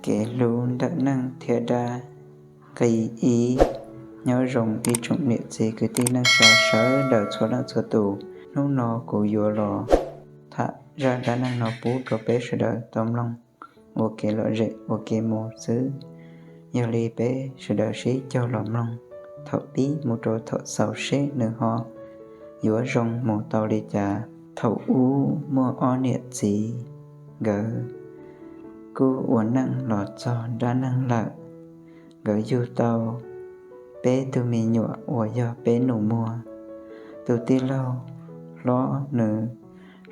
Kev hlub ntawm neej thiab dab. Nqi ib. Nyob zoo ib tsoom niam txiv kwv tij neej tsa sawv daws txhua leej txhua tus, hnub no kuv yuav los tham zaj dab neeg no pub rau peb sawv daws tau mloog ua kev lom zem ua kev mus xwb. Yog li peb sawv daws sib caug los mloog thaum pib mus rau thaum xaus seb nws ho yuav zoo mus tau li cas. Thaum ub muaj ob niam txiv, nkawd kuj ua neej los txog dab neeg lawm. Nkawd yug tau peb tug me nyuam uas yog peb nus muag. Tus tij laug hlob nws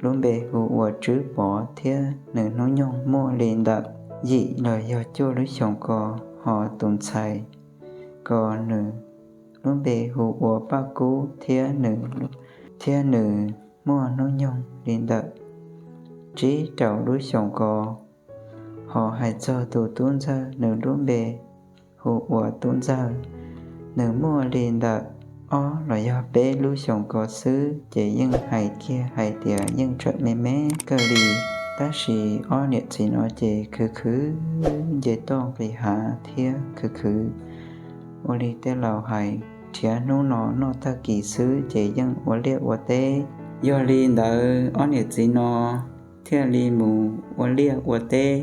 lub npe hu ua Tswb Pov thiab nws hnub nyoog muaj li ntawm yim los yog cuaj lub xyoos ko, ho tus ntxhais ko nws lub npe hu ua Paj Kub thiab nws, thiab nws muaj hnub nyoog li ntawm tsib rau lub xyoos ko. Ho hais txog tus tub ntxawg nws lub npe hu ua Tub Ntxawg, nws muaj li ntawm ob los yog peb lub xyoos ko xwb ces yeej hais kiag hais tias yeej tseem me me kawg li. Tab sis ob niam txiv no ces khwv khwv nce toj nqis hav thiab khwv khwv ua li tej laus hais, nrhiav hnub no noj tag kis xwb ces yeej ua liaj ua teb. Yog li ntawd ob niam txiv no thiaj li mus ua liaj ua teb.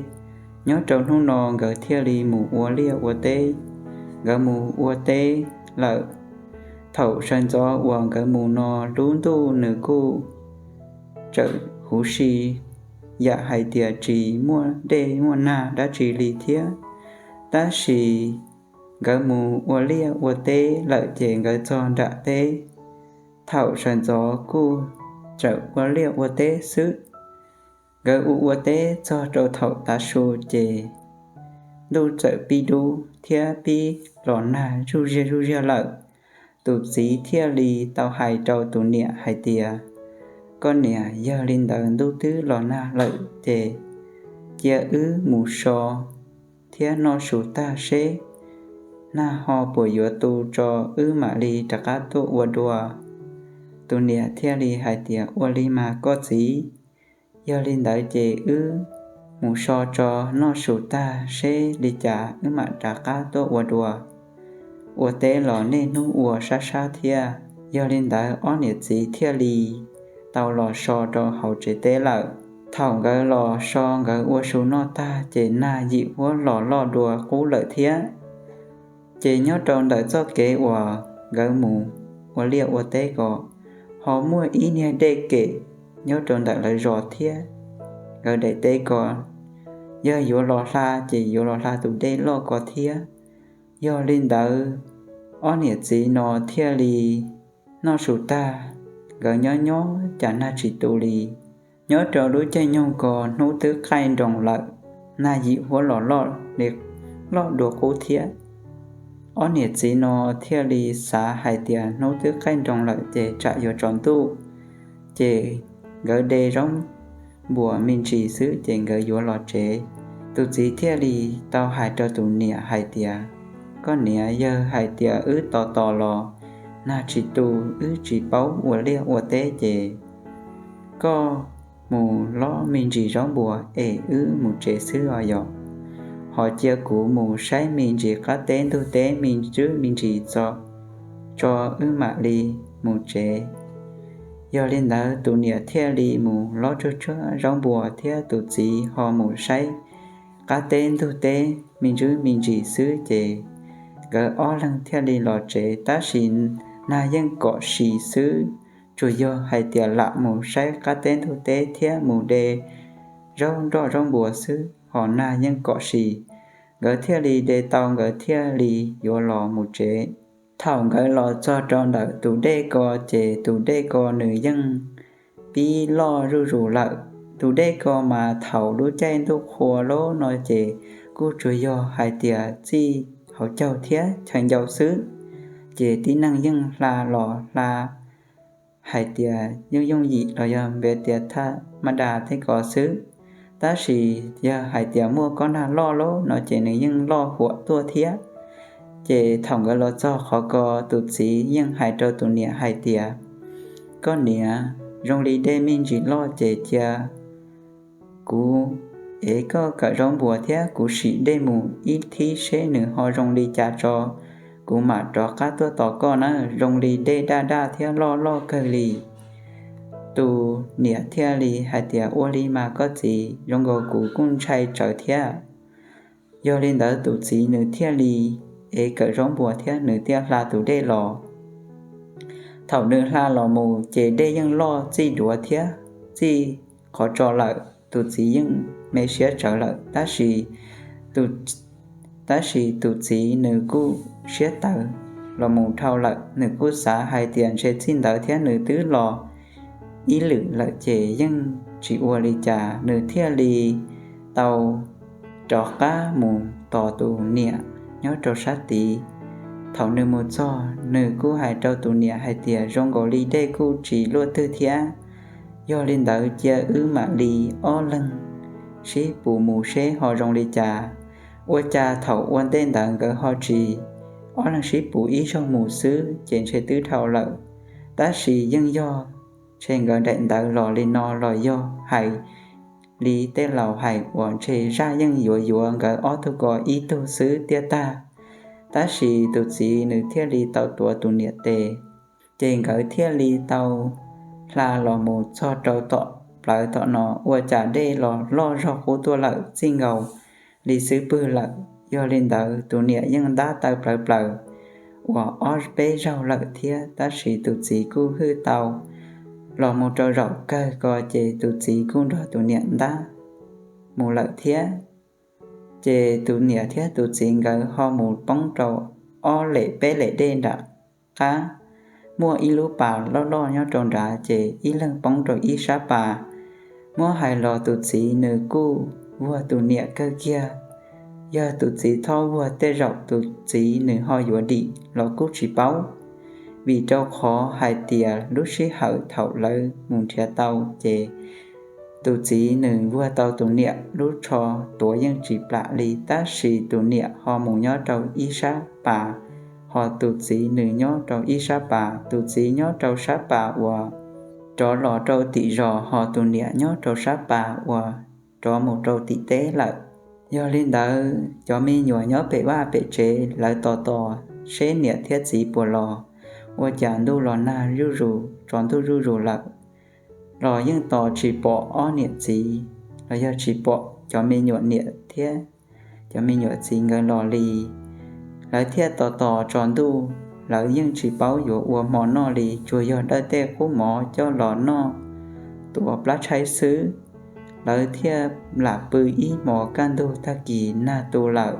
Nyob rau hnub no nkawd thiaj li mus ua liaj ua teb. Nkawd mus ua teb lawm, thaum sawv ntxov uas nkawd mus no lub ntuj nws kuj tseem huv si, yam hais tias tsis muaj dej muaj nag dab tsi li thiab. Tab sis nkawd mus ua liaj ua teb lawm ces nkawd txog nram teb, thaum sawv ntxov kuj tseem ua liaj ua teb xwb. Nkawd ua ua teb txog rau thaum tav su ces ntuj txawm pib dub thiab pib los nag zuj ziag zuj ziag lawm. Tus txiv thiaj li tau hais rau tus niam hais tias, koj niam, yog li ntawd ntuj twb los nag lawm ces cia wb mus so thiab noj su tag seb nag ho puas yuav tu tso wb mam li rov qab tuaj ua dua. Tus niam thiaj li hais tias, ua li mas koj txiv, yog li ntawd ces wb mus so tso noj su tag seb li cas wb mam rov qab tuaj ua dua. Ua teb los niaj hnub ua sab sab thiab. Yog li ntawd ob niam txiv thiaj li tau los so rau hauv tsev teb lawm. Thaum nkawd los so nkawd ua su noj tag ces nag yim huab los loj dua qub lawm thiab. Ces nyob rau ntawm txoj kev uas nkawd mus ua liaj ua teb ko, ho muaj ib niag dej kem nyob rau ntawm lawv zos thiab. Nkawd daim teb ko yog yuav los hla ces yuav los hla tus dej loj ko thiab. Yog li ntawd ob niam txiv no thiaj li noj su tag, nkawd nyob nyob cas nag tsis tu li. Nyob rau lub caij nyoog ko hnub twb qaij nroos lawm, nag yim huab los loj li, loj dua qub thiab. Ob niam txiv no thiaj li xav hais tias hnub twb qaij nroos lawm ces tsam yuav tsaus ntuj, ces nkawd de zaub npuas me ntsis xwb ces nkawd yuav los tsev. Tus txiv thiaj li tau hais rau tus niam hais tias, koj niam, yog hais tias wb tos tos los nag tsis tu, wb tsis paub ua liaj ua teb ces koj mus lob me ntsis zaub npuas es wb mus tsev xwb os yom. Ho cia kuv mus saib me ntsis qab teb ntug teb me ntsis me ntsis tso, tso wb mam li mus tsev. Yog li ntawd tus niam thiaj li mus lob tsuag tsuag zaub npuas thiab tus txiv ho mus saib qab teb ntug teb me ntsis me ntsis xwb ces nkawd ob leeg thiaj li los tsev. Tab sis nag yeej kom si xwb, tsuas yog hais tias lam mus saib qab teb ntug teb thiab mus de zaub nroj zaub npuas xwb, ho nag yeej kom si. Nkawd thiaj li de tau, nkawd thiaj li yuav los mus tsev. Thaum nkawd los txog rau ntawm tus dej ko ces tus dej ko nws yeej pib loj zuj zus lawm. Tus dej ko mas thaum lub caij ntuj qhua loj no ces kuj tsuas yog hais tias txij hauv caug thiab chaw ncau xwb, ces tib neeg yeej hla los hla hais tias yooj yooj yim los yog npias tias thaj maj das tej ko xwb. Tab sis yog hais tias muaj kob nag loj loj no ces nws yeej loj huam tuaj thiab. Ces thaum nkawd los txog qhov ko, tus txiv yeej hais rau tus niam hais tias, koj niam, zoo li dej me ntsis loj ces cia kuv Es koj kawm zaub npuas thiab kuv sim dej mus ib thib seb nws ho zoo li cas tso, kuv mam rov qab tuaj tos koj na. Zoo li dej daj daj thiab loj loj kawg li. Tus niam thiaj li hais tias, Ua li mas koj txiv, zoo nkaus kuv kuj ntshai tsawv thiab. Yog li ntawd tus txiv nws thiaj li ev kawm zaub npuas thiab nws thiaj hla tus dej los. Thaum nws hla los mus ces dej yeej loj txij duav thiab txij qhov tso lawm, tus txiv yeej me siab tsawv lawm. Tab sis tus tab sis tus txiv nws kuj siab tawv los mus dhau lawm, nws kuj xav hais tias ntshe txij ntawd thiab nws twb los ib lwm lawm ces yeej tsis ua li cas, nws thiaj li tau rov qab mus tos tus niam nyob rau sab tid. Thaum nws mus txog, nws kuj hais rau tus niam hais tias, Zoo nkaus li dej kuj tsis luaj twg thiab, yog li ntawd cia wb mam li ob leeg sib pus mus seb ho zoo li cas. Ua cas thaum ua ntej ntawd nkawd ho tsis ob leeg sib pus ib zaug mus xwb ces ntshe twb dhau lawm. Tab sis yeej yog ntshe nkawd daim ntawv los li no los yog hais li tej laus hais uas ntshe zaj yeej yuav yuav nkawd ob tug ko ib tug xwb tiaj tag. Tab sis tus txiv nws thiaj li tau tuav tus niam tes, ces nkawd thiaj li tau hla los mus txog rau tom plawv tom no, ua cas dej los loj zog qub tuaj lawm txij nkaus li xwb pwg lawm. Yog li ntawd tus niam yeej ntab taw plawv plaws uas ob peb zaug lawm thiab, tab sis tus txiv kuj hwj tau los mus rau zaum kawg ko ces tus txiv kuj nrog tus niam ntab mus lawm thiab. Ces tus niam thiab tus txiv nkawd ho mus poob rau ob lem peb lem dej nram qab, muaj ib lub pas loj loj nyob rau nrad, ces ib leeg poob rau ib sab pas. Muab hais los tus txiv nws kuj vuag tus niam kawg kiag. Yog tus txiv txhob vuag tej zaum tus txiv nws ho yuav dim los kuj tsis paub, vim rau qhov hais tias lub sij hawm thaum lawv mus nrhiav tau ces tus txiv nws vuag tau tus niam lub tsho tuav yeej tsis plam li, tab sis tus niam ho mus nyob rau ib sab pas, ho tus txiv nws nyob rau ib sab pas. Tus txiv nyob rau sab pas uas rov los rau tim zos, ho tus niam nyob rau sab pas uas rov mus rau tim teb lawm. Yog li ntawd cov me nyuam nyob pem vaj pem tsev lawv tos tos seb niam thiab txiv puas los, ua cas ntuj los nag zuj zus, tsaus ntuj zuj zus lawm, los yeej tos tsis pom ob niam txiv los yog tsis pom cov me nyuam niam thiab cov me nyuam txiv nkawd los li. Lawv thiaj tos tos tsaus ntuj, lawv yeej tsis paub yuav ua hmo noj li, tsuas yog dawj tej qub mov coj los noj tuav plab tshaib xwb. Lawv thiaj lam pw ib hmos kaj ntug tag kis nag tu lawm.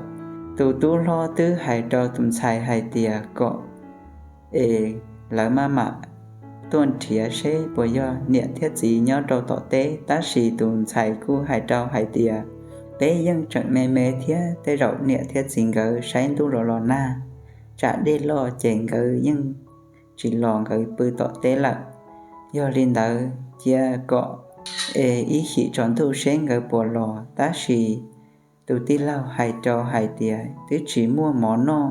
Tus tub hlob twb hais rau tus ntxhais hais tias kom es lawv maj mam tuaj nrhiav seb puas yog niam thiab txiv nyob rau tom teb, tab sis tus ntxhais kuj hais rau hais tias, Peb yeej tseem me me thiab, tej zaum niam thiab txiv nkawd saib ntuj los los nag, tsam dej loj ces nkawd yeej tsis los, nkawd pw tom teb lawm. Yog li ntawd cia kom es ib chim tsaus ntuj seb nkawd puas los. Tab sis tus tij laug hais rau hais tias, Twb tsis muaj mov noj,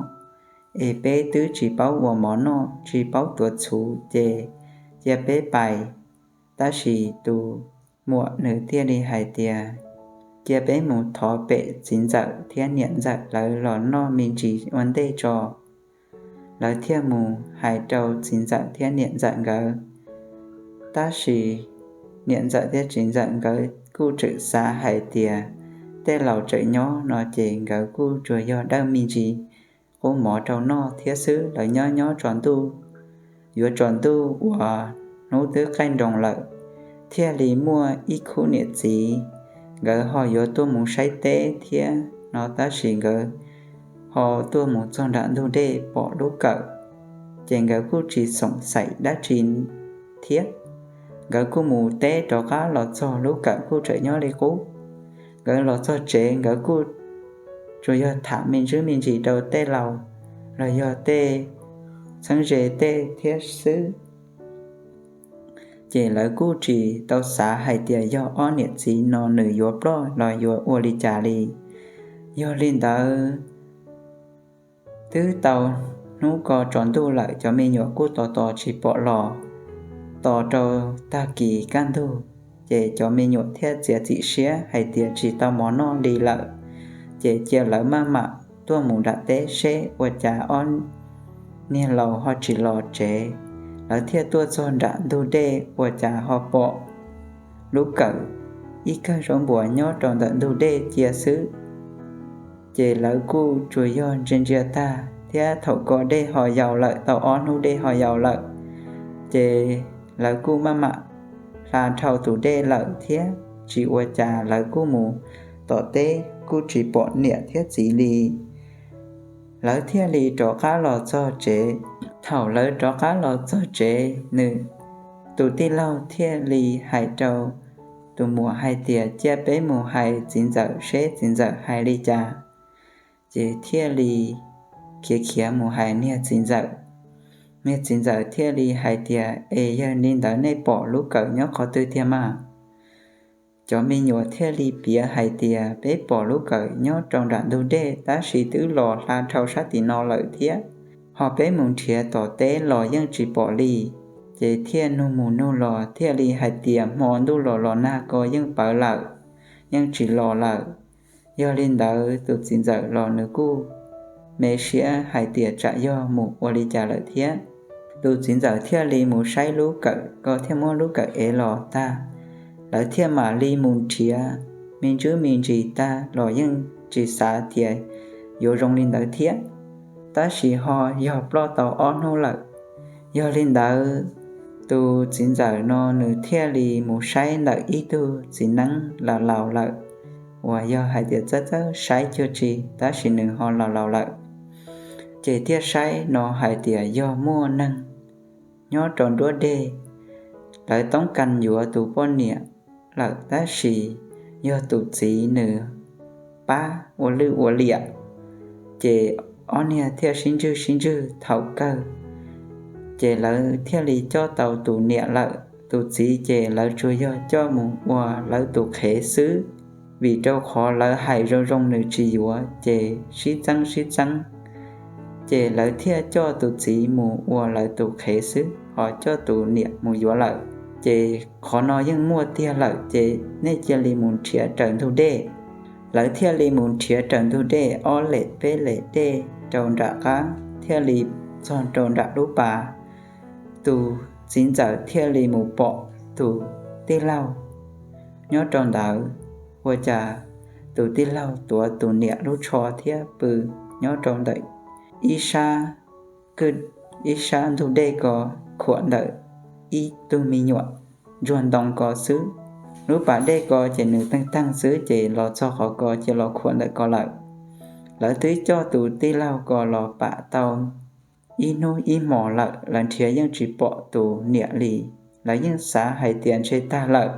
es peb twb tsis paub ua mov noj, tsis paub tuav txhuv, ces cia peb pais. Tab sis tus muam nws thiaj li hais tias, Cia peb mus thov pem txiv ntxawm thiab niam ntxawm lawv los noj me ntsis ua ntej tso. Lawv thiaj mus hais rau txiv ntxawm thiab niam ntxawm nkawd. Tab sis niam ntxawm thiab txiv ntxawm nkawd kuj tseem xav hais tias tej laus tseem nyob no ces nkawd kuj tsuas yog dawj me ntsis qub mov rau noj thiab xwb. Lawv nyob nyob tsaus ntuj, yuav tsaus ntuj uas hnub twb qaij nroos lawm, thiaj li muaj ib khub niam txiv, nkawd ho yuav tuaj mus saib teb thiab no, tab sis nkawd ho tuaj mus txog nram ntug dej pom lub kawm, ces nkawd kuj tsis xoom xaim dab tsi thiab. Nkawd kuj mus teb rov qab los txog, lub kawm kuj tseem nyob li qub. Nkawd los txog tsev, nkawd kuj tsuas yog tham me ntsis me ntsis rau tej laus los yog tej txheeb ze tej thiab xwb. Ces lawv kuj tsis tau xav hais tias yog ob niam txiv no nws yuav ploj los yuav ua li cas li. Yog li ntawd, twb tau hnub ko tsaus ntuj lawm, cov me nyuam kuj tos tos tsis pom los, tos rau tag kis kaj ntug, Ces cov me nyuam thiaj txiav txim siab hais tias tsis tau mov noj li lawm, ces cia lawv maj mam tuaj mus nram teb seb ua cas ob niag laus ho tsis los tsev. Lawv thiaj tuaj txog nram ntug dej ua cas ho pom lub kawm ib kawm zaub npuas nyob rau ntawm ntug dej cia xwb. Ces lawv kuj tsuas yog ntsia ntsia tag thiab thaum ko dej ho yau lawm, tau ob hnub dej ho yau lawm, ces lawv kuj maj mam hla dhau tus dej lawm thiab tsis ua cas, lawv kuj mus tom teb kuj tsis pom niam thiab txiv li. Lawv thiaj li rov qab los txog tsev. Thaum lawv rov qab los txog tsev, nws tus tij laug thiaj li hais rau tus muam hais tias cia peb mus hais txiv ntxawm seb txiv ntxawm hais li cas. Ces thiaj li khiav khiav mus hais niag txiv ntxawm. Niag txiv ntxawm thiaj li hais tias, es yog li ntawd nej pom lub kawm nyob qhov twg tiag mas? Cov me nyuam thiaj li piav hais tias, peb pom lub kawm nyob rau nram ntug dej, tab sis twb los hla dhau sab tim no lawm thiab, ho peb mus nrhiav tom teb los yeej tsis pom li. Ces thiaj nug mus nug los thiaj li hais tias hmo ntuj los los nag ko yeej pawv lawm, yeej tsis los lawm. Yog li ntawd tus txiv ntxawm los nws kuj me siab hais tias tsam yog mus ua li cas lawm thiab. Tus txiv ntxawm thiaj li mus saib lub kawm ko thiaj muab lub kawm ev los tag. Lawv thiaj mam li mus nrhiav me ntsis me ntsis tag los yeej tsis xav tias yuav zoo li ntawd thiab, tab sis ho yog ploj tau ob hnub lawm. Yog li ntawd, tus txiv ntxawm no nws thiaj li mus saib ntawm ib tug txiv neeb laus laus lawm, uas yog hais tias txawj txawj saib cuag tsi, tab sis nws ho laus laus lawm. Ces thiaj saib no hais tias yog muaj neeg nyob rau nruab dej, lawv toob kas yuav tus poj niam lawm, tab sis yog tus txiv nws pab ua lwj ua liam. Ces ob niag thiaj sib ntswj sib ntswj thaum kawg, ces lawv thiaj li coj tau tus niam lawm. Tus txiv ces lawv tsuas yog coj mus ua lawv tus qhev xwb, vim rau qhov lawv hais zoo zoo nws tsis yuav, ces sib txeeb sib txeeb. Ces lawv thiaj coj tus txiv mus ua lawv tus qhev xwb, ho coj tus niam mus yuav lawm. Ces qhov no yeej muaj tiag lawm, ces nej cia li mus nrhiav raws ntug dej. Lawv thiaj li mus nrhiav raws ntug dej ob lem peb lem dej rau nram qab, thiaj li txog rau nram lub pas. Tus txiv ntxawm thiaj li mus pom tus tij laug nyob rau ntawd, ua cas tus tij laug tuav tus niam lub tsho thiab pw nyob rau ntawm ib sab, ib sab ntug dej ko, khuam ntawm ib tug me nyuam ntsuag ntoo ko xwb. Lub pas dej ko ces nws teeg teeg xwb, ces los txog qhov ko ces los khuam ntawm ko lawm. Lawv twb coj tus tij laug ko los pam tau ib hnub ib hmos lawm, lawv nrhiav yeej tsis pom tus niam li. Lawv yeej xav hais tias ntshe tag lawm,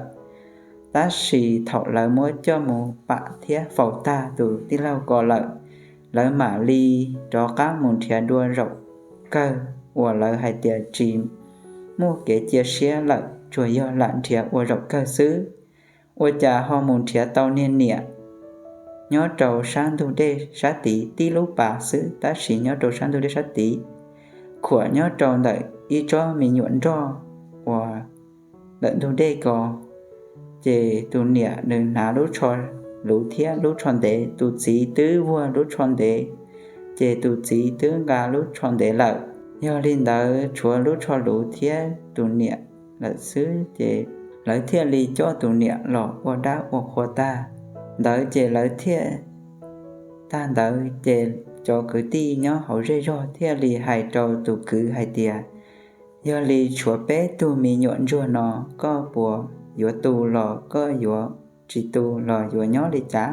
tab sis thaum lawv muab coj mus pam thiab faus tag tus tij laug ko lawm, lawv mam li rov qab mus nrhiav dua zaum kawg uas lawv hais tias tsis muaj kev cia siab lawm, tsuas yog lam nrhiav ua zaum kawg xwb. Ua cas ho mus nrhiav tau niag niam nyob rau sab ntug dej sab tid tib lub pas xwb, tab sis nyob rau sab ntug dej sab tid, khuam nyob rau ntawm ib tsob me nyuam nroj uas ntawm ntug dej ko. Ces tus niam nws hnav lub tsho luv thiab lub tsho ntev, tus txiv twb vuag lub tsho ntev, ces tus txiv twb nqa lub tsho ntev lawm. Yog li ntawd tshuav lub tsho luv thiab tus niam lawm xwb, ces lawv thiaj li coj tus niam los ua dab ua qhua tag ntawd, ces lawv thiaj, tag ntawd ces cov kwv tij nyob hauv zej zog thiaj li hais rau tus kwv hais tias, yog li tshuav peb tug me nyuam ntsuag no, koj puas yuav tu los koj yuav tsis tu los yuav nyob li cas?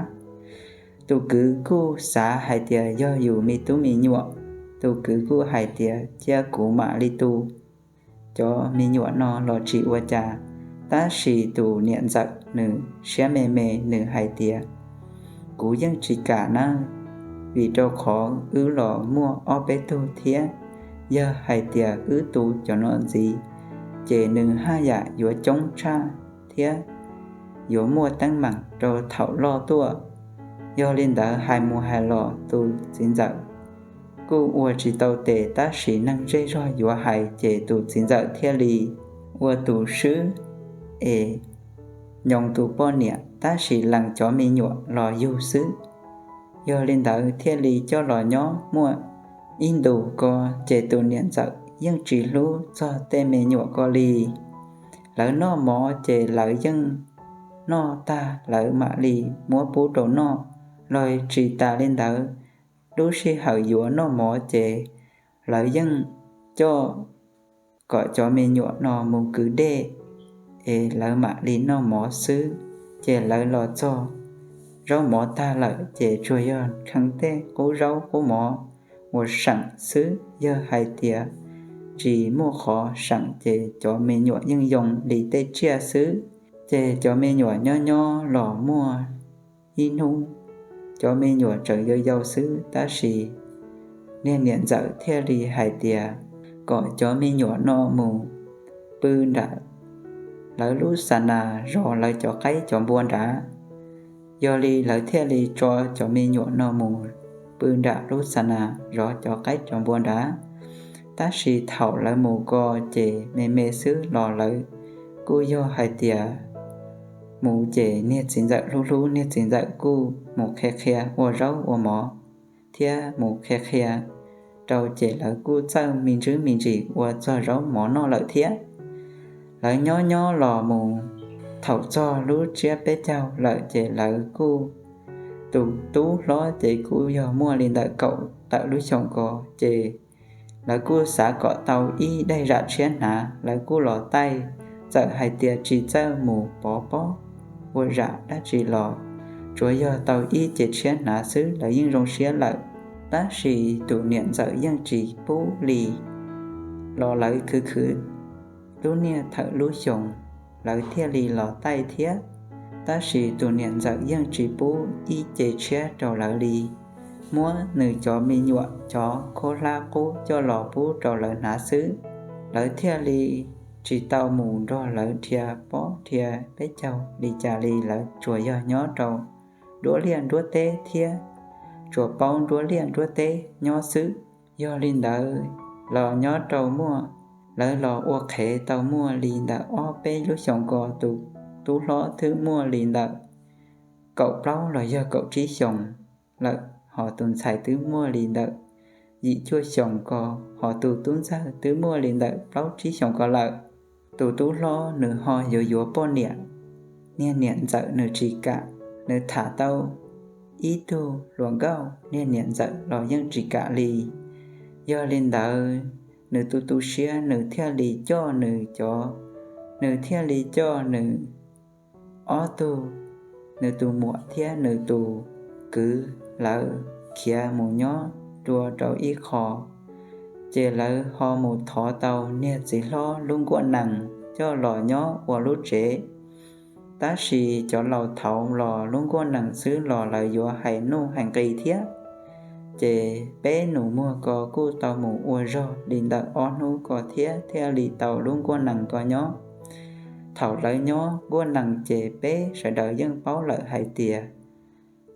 Tus kwv kuj xav hais tias yog yus me tub me nyuam, tus kwv kuj hais tias cia kuv mam li tu cov me nyuam no los tsis ua cas. Tab sis tus niam ntxawm nws siab me me, nws hais tias, kuv yeej tsis kam na, vim rau qhov wb los muaj ob peb tug thiab. Yog hais tias wb tu cov no ntxiv, ces nws haj yam yuav coob tshaj thiab yuav muaj teeb meem rau thaum loj tuaj. Yog li ntawd hais mus hais los tus txiv ntxawm kuj ua tsis tau tes, tab sis neeg zej zog yuav hais, ces tus txiv ntxawm thiaj li ua tus swb es nyoos tus poj niam, tab sis lees cov me nyuam los yug xwb. Yog li ntawd thiaj li coj los nyob muaj ib ntus ko, ces tus niam ntxawm yeej tsis hlub txog tej me nyuam ko li. Lawv noj mov ces lawv yeej noj tag lawv mam li muab pub rau noj. Los tsis tas li ntawd, lub sij hawm yuav noj mov ces lawv yeej coj kom cov me nyuam no mus kwv dej es lawv mam li noj mov xwb. Ces lawv los txog zaub mov tag lawm ces tsuas yog kheev tej qub zaub qub mov uas seem xwb. Yog hais tias tsis muaj qhov seem ces cov me nyuam yeej yoo li tej tsiaj xwb. Ces cov me nyuam nyob nyob los muaj ib hnub, cov me nyuam tseem yau yau xwb, tab sis niag niam ntxawm thiaj li hais tias kom cov me nyuam no mus pw nram lawv lub xa nas zov lawv cov qaib cov npua nrad. Yog li lawv thiaj li tso cov me nyuam no mus pw nram lub xa nas zov cov qaib cov npua nrad. Tab sis thaum lawv mus ko ces me me xwb los lawv kuj yog hais tias mus ces niag txiv ntxawm hlub hlub, niag txiv ntxawm kuj mus qhia qhia ua zaub ua mov thiab mus qhia qhia rau ces lawv kuj txawj me ntsis me ntsis ua txog zaub mov noj lawm thiab. Lawv nyob nyob los mus thaum txog lub tsiab peb caug lawm ces lawv kuj, tus tub hlob ces kuj yog muaj li ntawm kaum tawm lub xyoos ko, ces lawv kuj xav kom tau ib daim zam tshiab hnav, lawv kuj los taij. Txawm hais tias tsis txawj mus pov pob ua zam dab tsi los tsuas yog tau ib ce tshiab hnav xwb lawv yeej zoo siab lawm. Tab sis tus niam ntxawm yeej tsis pub li, los lawv khwv khwv lub niaj thawm lub xyoos lawv thiaj li los taij thiab. Tab sis tus niam ntxawm yeej tsis pub ib ce tshiab rau lawv li, muab nws cov me nyuam cov khaub hlab qub coj los pub rau lawv hnav xwb. Lawv thiaj li tsis tau mus nrog lawv dhia pob dhia peb caug li cas li, lawv tsuas yog nyob rau nruab liaj nruab teb thiab tsuas paub nruab liaj nruab teb nyob xwb. Yog li ntawd los nyob rau muaj, lawv los ua qhev tau muaj li ntawm ob peb lub xyoos ko, tus tub hlob twb muaj li ntawm kaum plaub los yog kaum tsib xyoos lawm, ho tus ntxhais twb muaj li ntawm yim cuaj xyoos ko, ho tus tub ntxawg twb muaj li ntawm plaub tsib xyoos ko lawm. Tus tub hlob nws ho yuav yuav poj niam, niag niam ntxawm nws tsis kam, nws tham tau ib tug hluas nkauj, niag niam ntxawm los yeej tsis kam li. Yog li ntawd, nws tu tu siab, nws thiaj li coj nws cov, nws thiaj li coj nws ob tug, nws tus muam thiab nws tus kwv, lawv khiav mus nyob dua rau ib qho. Ces lawv ho mus thov tau niag txiv hlob lub nkuaj nees coj los nyob ua lub tsev. Tab sis cov laus thaud los lub nkuaj nees xwb los lawv yuav hais nuj hais nqis thiab. Ces peb nus muag ko kuj tau mus ua zog li ntawm ob hnub ko thiab thiaj li tau lub nkuaj nees ko nyob. Thaum lawv nyob nkuaj nees ces peb sawv daws yeej paub lawm hais tias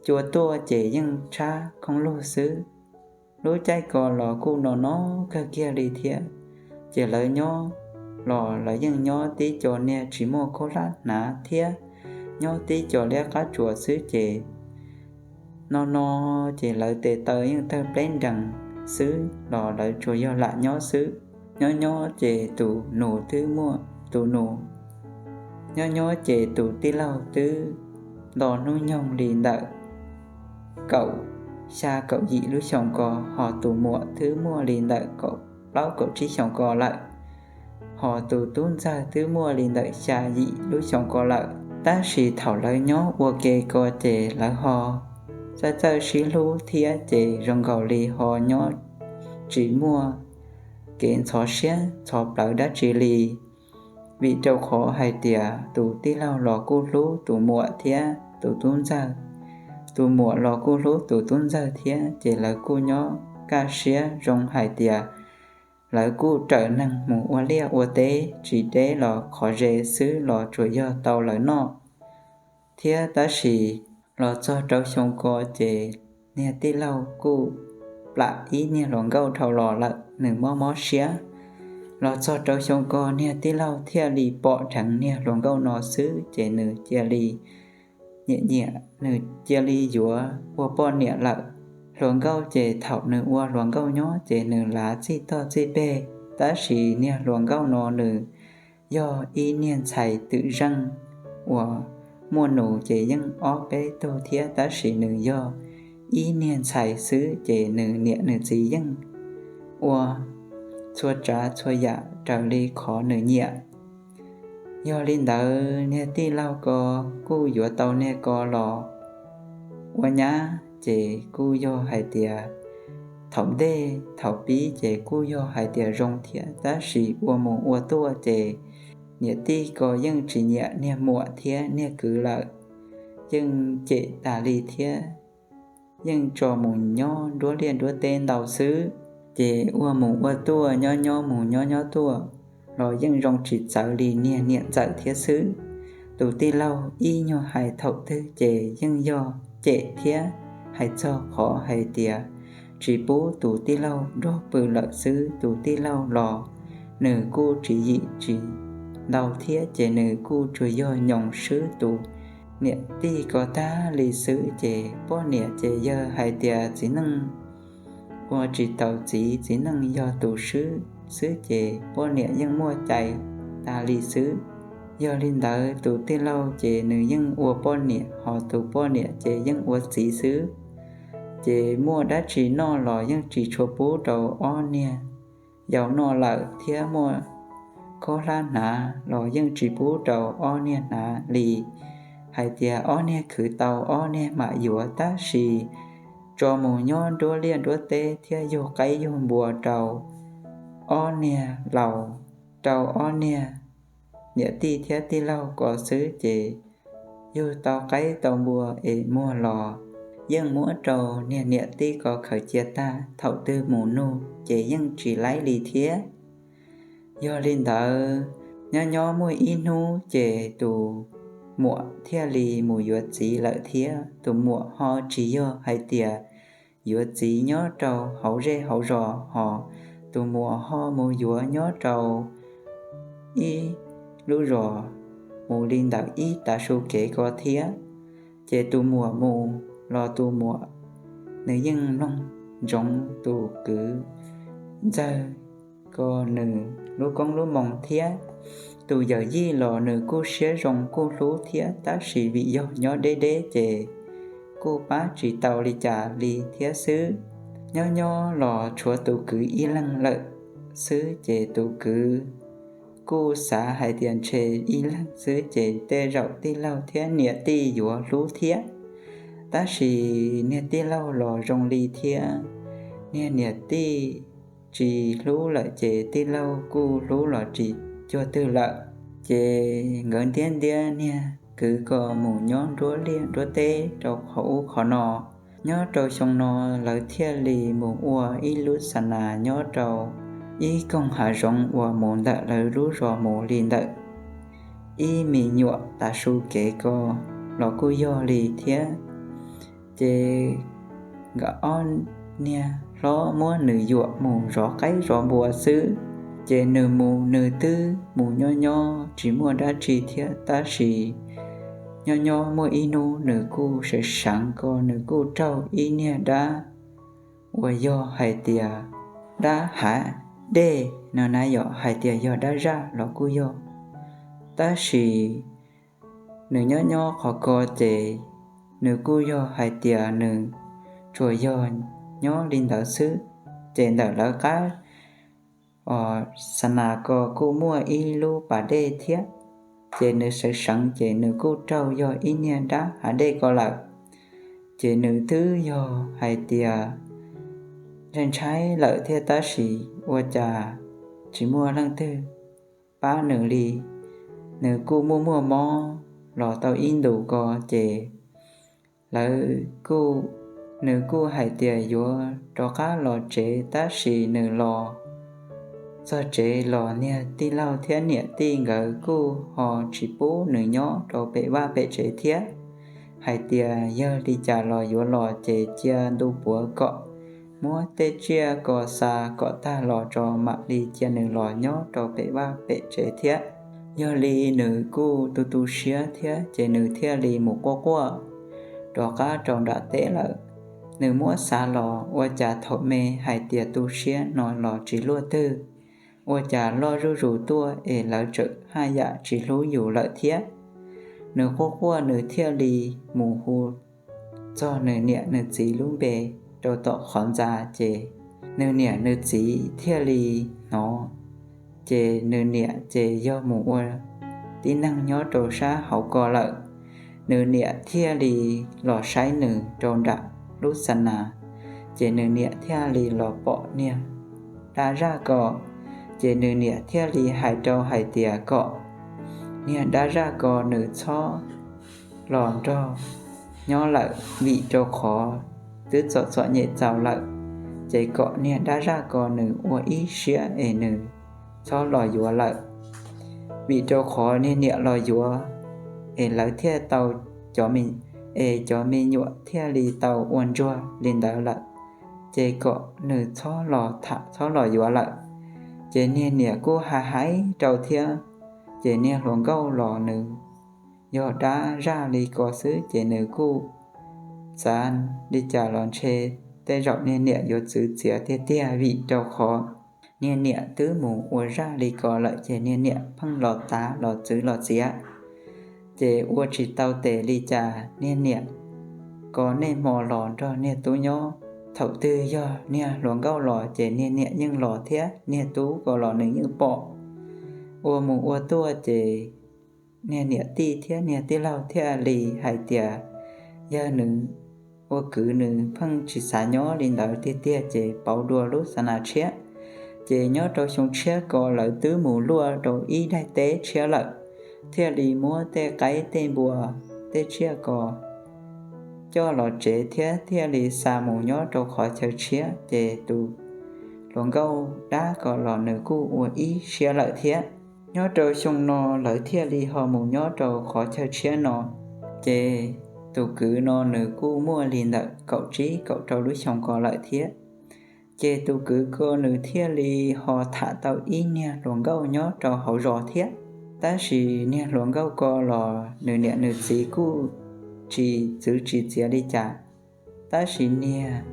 cua tuaj ces yeej tshab khoob lug xwb. Lub caij ko los kuj no no kawg kiag li thiab. Ces lawv nyob los lawv yeej nyob tib co niag tsis muaj khaub hlab hnav thiab nyob tib co liab qab tsuas xwb ces no no ces lawv tes taw yeej tawg pleb nrees xwb los lawv tsuas yog lam nyob xwb. Nyob nyob ces tus nus twb muaj, tus nus, nyob nyob ces tus tij laug twb nto hnub nyoog li ntawm kaum xya kaum yim lub xyoos ko, ho tus muam twb muaj li ntawm kaum plaub kaum tsib xyoos ko lawm, ho tus tub ntxawg twb muaj li ntawm xya yim lub xyoos ko lawm. Tab sis thaum lawv nyob ua ke ko ces lawv ho txawj txawj sib hlub thiab ces zoo nkaus li ho nyob tsis muaj kev ntxhov siab ntxhov plawv dab tsi li. Vim rau qhov hais tias tus tij laug los kuj hlub tus muam thiab tus tub ntxawg, tus muam los kuj hlub tus tub ntxawg thiab, ces lawv kuj nyob kaj siab zoo hais tias lawv kuj raws neeg mus ua liaj ua teb, tsis deb los qhov ze xwb los tsuas yog tau lawv noj thiab. Tab sis los txog rau xyoo ko ces niag tij laug kuj plam ib niag hluas nkauj dhau los lawm, nws mob mob siab. Los txog rau xyoo ko niag tij laug thiaj li pom dheev niag hluas nkauj no xwb ces nws cia li nyiam nyiam, nws cia li yuav ua poj niam lawm. Hluas nkauj ces thaum nws ua hluas nkauj nyob ces nws lav txij toj txij peg, tab sis niag hluas nkauj no nws yog ib niag ntxhais twm zeej uas muaj nus ces yeej ob peb tug thiab, tab sis nws yog ib niag ntxhais xwb ces nws niam nws txiv yeej ua txhua tsav txhua yam raws li qhov nws nyiam. Yog li ntawd niag tij laug ko kuj yuav tau niag ko los ua nyab ces kuj yog hais tias thaum ntej thaum pib ces kuj yog hais tias zoo thiab, tab sis ua mus ua tuaj ces niam tij ko yeej tsis nyiam niag muam thiab niag kwv lawm, yeej cem tas li thiab yeej tso mus nyob nruab liaj nruab teb ntau xwb. Ces ua mus ua tuaj nyob nyob mus nyob nyob tuaj los yeej zoo tsis txawv li niag niam ntxawm thiab xwb. Tus tij laug ib nyuag hais thaum twg ces yeej yog cem thiab hais txog qhov hais tias tsis pub tus tij laug nrog pw lawm xwb. Tus tij laug los nws kuj tsis yim tsis ntau thiab ces nws kuj tsuas yog nyoos swb tus niam tij ko tag li xwb. Ces poj niam ces yog hais tias txiv neej ua tsis taus txiv, txiv neej yog tus swb xwb ces poj niam yeej muaj cai tas li xwb. Yog li ntawd tus tij laug ces nws yeej ua poj niam, ho tus poj niam ces yeej ua txiv xwb. Ces muaj dab tsi noj los yeej tsis tshua pub rau ob niag yau noj lawm thiab muaj khaub hlab hnav los yeej tsis pub rau ob niag hnav li. Hais tias ob niag khwv tau ob niag mam yuav, tab sis tso mus nyob nruab liaj nruab teb thiab yug qaib yug npua rau ob niag laus, rau ob niag niam tij thiab tij laug ko xwb ces yug tau qaib tau npua es muag los yeej muab rau niag niam tij ko khaws cia tag, thaum twg mus nug ces yeej tsis laib li thiab. Yog li ntawd, nyob nyob muaj ib hnub ces tus muam thiaj li mus yuav txiv lawm thiab. Tus muam ho tsis yog hais tias yuav txiv nyob rau hauv zej hauv zos, ho tus muam ho mus yuav nyob rau ib lub zos mus li ntawm ib tav su kev ko thiab. Ces tus muam mus los tus muam nws yeej mloog ntsoov tus kwv ntxawg ko nws lub koob lub moo thiab. Tus yawm yij los nws kuj siab zoo kuj hlub thiab, tab sis vim yog nyob deb deb ces kuj pab tsis tau li cas li thiab xwb. Nyob nyob los tshuav tus kwv ib leeg lawm xwb ces tus kwv kuj xav hais tias ntshe ib leeg xwb ces tej zaum tij laug thiab niam tij yuav hlub thiab. Tab sis niag tij laug los zoo li thiab, niag niam tij tsis hlub lawm ces tij laug kuj hlub los tsis cuag twg lawm. Ces nkawd ntiab ntiab niag kwv ko mus nyob nruab liaj nruab teb rau qhov ub qhov no. Nyob rau xyoo no lawv thiaj li mus ua ib lub xa nas nyob rau ib koog hav zoov uas mus ntawm lawv lub zos mus li ntawm ib me nyuam tav su kev ko los kuj yog li thiab. Ces nkawd ob niag hlob muab nws yuam mus zov qaib zov npua xwb. Ces nws mus nws twb mus nyob nyob tsis muaj dab tsi thiab, tab sis nyob nyob muaj ib hnub nws kuj seev seev ko nws kuj raug ib niag dab uas yog hais tias dab hav dej no na, yog hais tias yog dab zaj los kuj yog. Tab sis nws nyob nyob qhov ko ces nws kuj yog hais tias nws tsuas yog nyob li ntawd xwb. Ces ntawm lawv qab xa nas ko kuj muaj ib lub pas dej thiab. Ces nws sawv seev ces nws kuj raug yog ib niag dab hav dej ko lawm. Ces nws twb yog hais tias ntshai ntshai lawm thiab, tab sis ua cas tsis muaj leej twg pab nws li. Nws kuj muaj muaj mob los tau ib ntus ko ces lawv kuj, nws kuj hais tias yuav rov qab los tsev, tab sis nws los txog tsev los niag tij laug thiab niam tij nkawd kuj ho tsis pub nws nyob rau pem vaj pem tsev thiab, hais tias yog li cas los yuav los ces cia ntu puav kom muab tej tsiaj ko xa kom tag los tso mam li cia nws los nyob rau pem vaj pem tsev thiab. Yog li nws kuj tu tu siab thiab ces nws thiaj li mus quaj quaj rov qab rau nram teb lawm. Nws muab xav los ua cas thaum me hais tias tu siab no los tsis luaj twg, ua cas loj zuj zus tuaj es lawv tseem haj yam tsis hlub yus lawm thiab. Nws quaj quaj nws thiaj li mus hu txog nws niam nws txiv lub npe rau tom qhov ntxa ces nws niam nws txiv thiaj li hnov. Ces nws niam ces yog mus ua tib neeg nyob rau sab hauv ko lawm. Nws niam thiaj li los saib nws rau nram lub xa nas, ces nws niam thiaj li los pom niag dab zaj ko. Ces nws niam thiaj li hais rau hais tias kom niag dab zaj ko nws txhob los nrog nyob lawm vim rau qhov twb txom txom nyem txaus lawm, ces kom niag dab zaj ko nws ua ib siab es nws txhob los yuav lawm. Vim rau qhov niag niam los yuav es lawv thiaj tau cov me, es cov me nyuam thiaj li tau ua ntsuag li ntawd lawm, ces kom nws txhob los tham txhob los yuav lawm. Ces niag niam kuj hais hais rau thiab, ces niag hluas nkauj los nws yog dab zaj li ko xwb ces nws kuj xav li cas los ntshe tej zaum niag niam yuav txwv txiav tiag tiag vim rau qhov niag niam twb mus ua zaj li ko lawm ces niag niam pheej los tav los txwv los txiav. Ces ua tsis tau tes li cas niag niam ko niaj hmo los nrog niag tub nyob. Thaum twg yog niag hluas nkauj los ces niag niam yeej los thiab niag tub ko los nws yeej pom. Ua mus ua tuaj ces niag niam tij thiab niag tij laug thiaj li hais tias yog nws ua kwv nws pheej tsis xav nyob li ntawd tiag tiag ces pauv dua lub xa nas tshiab. Ces nyob rau xyoo tshiab ko lawv twb mus luaj rau ib daim teb tshiab lawm, thiaj li muab tej qaib tej npua tej tsiaj ko coj los tsev thiab thiaj li xa mus nyob rau qhov chaw tshiab. Ces tus hluas nkauj dab ko los nws kuj ua ib siab lawm thiab. Nyob rau xyoo no lawv thiaj li ho mus nyob rau qhov chaw tshiab no. Ces tus kwv no nws kuj muaj li ntawm kaum tsib kaum rau lub xyoo ko lawm thiab. Ces tus kwv ko nws thiaj li ho tham tau ib niag hluas nkauj nyob rau hauv zos thiab. Tab sis niag hluas nkauj ko los nws niam nws txiv kuj tsis txwv tsis txiav li cas. Tab sis niag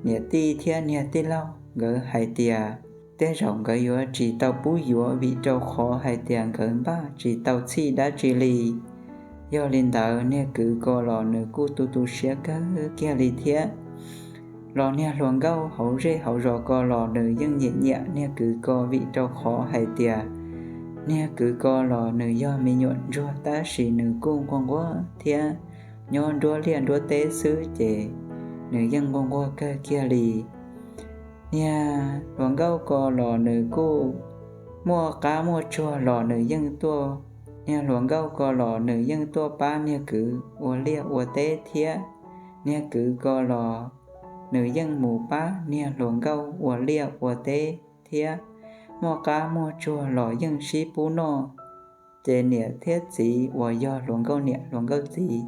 niam tij thiab niag tij laug nkawd hais tias tej zaum nkawd yuav tsis tau pub yuav vim rau qhov hais tias nkawd npaj tsis tau txhij dab tsi li. Yog li ntawd niag kwv ko los nws kuj tu tu siab kawg kiag li thiab. Los niag hluas nkauj hauv zej hauv zos ko los nws yeej nyiam nyiam niag kwv ko vim rau qhov hais tias niag kwv ko los nws yog me nyuam ntsuag tab sis nws kuj nquag nquag thiab, nyob nruab liaj nruab teb xwb ces nws yeej nquag nquag kawg kiag li. Niag hluas nkauj ko los nws kuj muaj qab muaj tsuag los nws yeej tuaj, niag hluas nkauj ko los nws yeej tuaj pab niag kwv ua liaj ua teb thiab. Niag kwv ko los nws yeej mus pab niag hluas nkauj ua liaj ua teb thiab, muaj qab muaj tsuag los yeej sib pub noj. Ces niam thiab txiv uas yog hluas nkauj niam hluas nkauj txiv,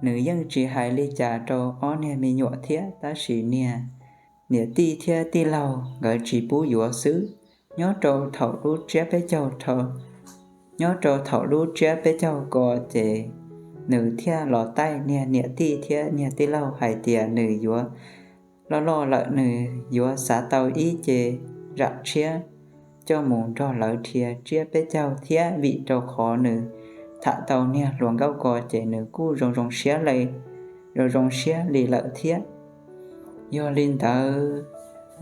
nws yeej tsis hais li cas rau ob niag me nyuam thiab, tab sis niag niam tij thiab tij laug nkawd tsis pub yuav xwb. Nyob rau thaum lub tsiab peb caug, nyob rau thaum lub tsiab peb caug ko ces nws thiaj los taij niag niam tij thiab niag tij laug hais tias nws yuav loj loj lawm nws yuav xav tau ib ce zam tshiab coj mus nrog lawv dhia tsiab peb caug thiab, vim rau qhov nws tham tau niag hluas nkauj ko ces nws kuj zoo zoo siab li, zoo zoo siab li lawm thiab. Yog li ntawd,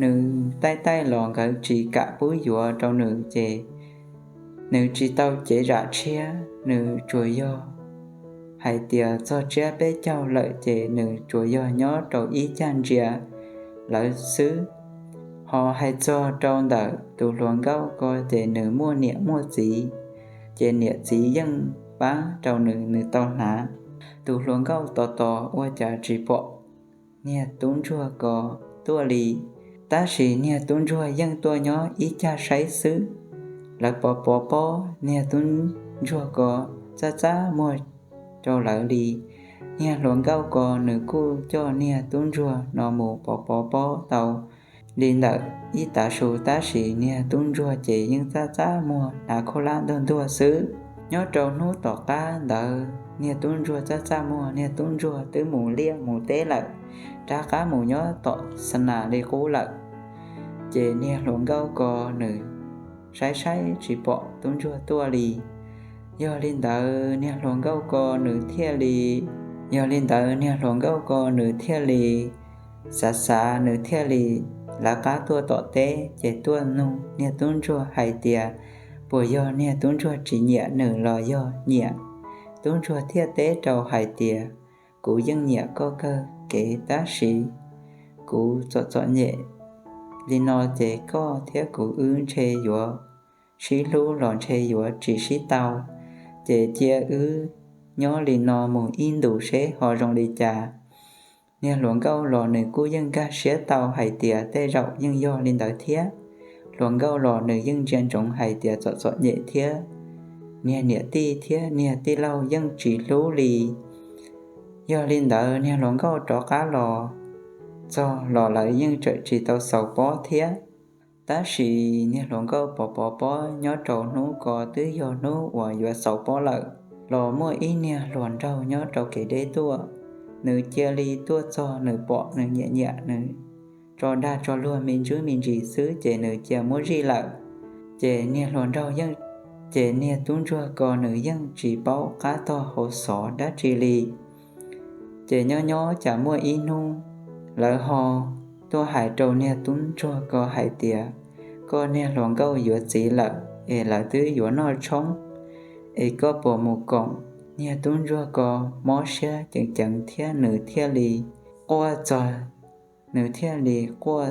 nws taij taij los nkawd tsis kam pub yuav rau nws ces nws tsis tau cev zam tshiab, nws tsuas yog hais tias txog tsiab peb caug lawm ces nws tsuas yog nyob rau ib cag ntsia lawv xwb. Ho hais txog rau ntawm tus hluas nkauj ko ces nws muaj niam muaj txiv, ces niam txiv yeej pab rau nws, nws tau hnav. Tus hluas nkauj tos tos ua cas tsis pom niag tub ntsuag ko tuaj li, tab sis niag tub ntsuag yeej tuaj nyob ib cag saib xwb. Lawv pov pov pob niag tub ntsuag ko txaj txaj muag rau lawv li, Niag hluas nkauj ko nws kuj coj niag tub ntsuag no mus pov pov pob tau li ntawm ib tav su, tab sis niag tub ntsuag ces yeej txaj txaj muag hnav khaub hlab ntuag ntuag xwb. Nyob rau hnub tom qab ntawd niag tub ntsuag txaj txaj muag, niag tub ntsuag twb mus liaj mus teb lawm, rov qab mus nyob tom xa nas li qub lawm. Ces niag hluas nkauj ko nws saib saib tsis pom tub ntsuag tuaj li. Yog li ntawd niag hluas nkauj ko nws thiaj li, yog li ntawd niag hluas nkauj ko nws thiaj li xav xav, nws thiaj li lawv qab tuaj tom teb ces tuaj nug niag tub ntsuag hais tias, puas yog niag tub ntsuag tsis nyiam nws los yog nyiam? Tub ntsuag thiaj teb rau hais tias, kuv yeej nyiam koj kawg kev, tab sis kuv txom txom nyem li no ces koj thiab kuv wb ntshe yuav sib hlub los ntshe yuav tsis sib tau. Ces cia wb nyob li no mus ib ntus seb ho zoo li cas. Niag hluas nkauj los nws kuj yeej nkag siab tau hais tias tej zaum yeej yog li ntawd thiab. Hluas nkauj los nws yeej ntsia ntsoov hais tias txom txom nyem thiab, niag niam tij thiab niag tij laug yeej tsis hlub li. Yog li ntawd niag hluas nkauj rov qab los txog los lawv yeej tseem tsis tau xaus pob thiab. Tab sis niag hluas nkauj pov pov pob nyob rau hnub ko twb yog hnub uas yuav xaus pob lawm, los muaj ib niag hluas nraug nyob rau kev deb tuaj. Nws cia li tuaj txog nws pom nws nyiam nyiam nws, tso dag tso luag me ntsis me ntsis xwb ces nws cia muab zij lawm. Ces niag hluas nraug yeej, ces niag tub ntsuag ko nws yeej tsis paub qab tog hauv xov dab tsi li. Ces nyob nyob cas muaj ib hnub lawv ho tuaj hais rau niag tub ntsuag ko hais tias, koj niag hluas nkauj yuav txiv lawm es lawv twb yuav noj tshoob, es koj puas mus koom? Niag tub ntsuag ko mob siab ceev ceev thiab nws thiaj li quaj txog, nws thiaj li quaj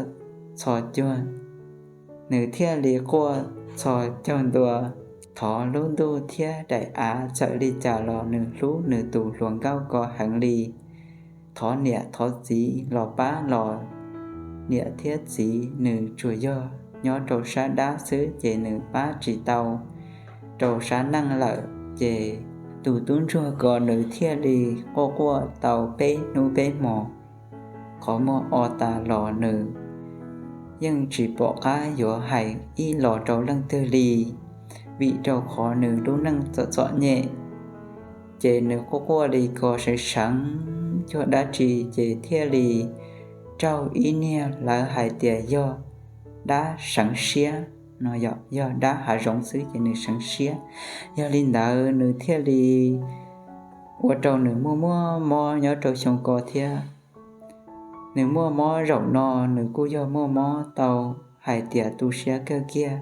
txhos caug, nws thiaj li quaj txhos caug ntua, thov lub ntuj thiab daim av txawm li cas los nws hlub nws tus hluas nkauj ko heev li. Thov niam thov txiv los pab los, niam thiab txiv nws tsuas yog nyob rau sab dab xwb ces nws pab tsis tau rau sab neej lawm. Ces tus tub ntsuag ko nws thiaj li quaj quaj tau peb hnub peb hmo, qhov muag o tas los nws yeej tsis pom qab yuav hais ib los rau leej twg li, vim rau qhov nws lub neej txom txom nyem. Ces nws quaj quaj li ko seev seev cuag dab tsi ces thiaj li raug ib niag lawv hais tias yog dab seev siab no, yog dab hav zoov xwb ces nws seev siab. Yog li ntawd nws thiaj li ua rau nws muaj muaj mob nyob rau xyoo ko thiab. Nws muaj mob zaum no nws kuj yog muaj mob tau hais tias tu siab kawg kiag.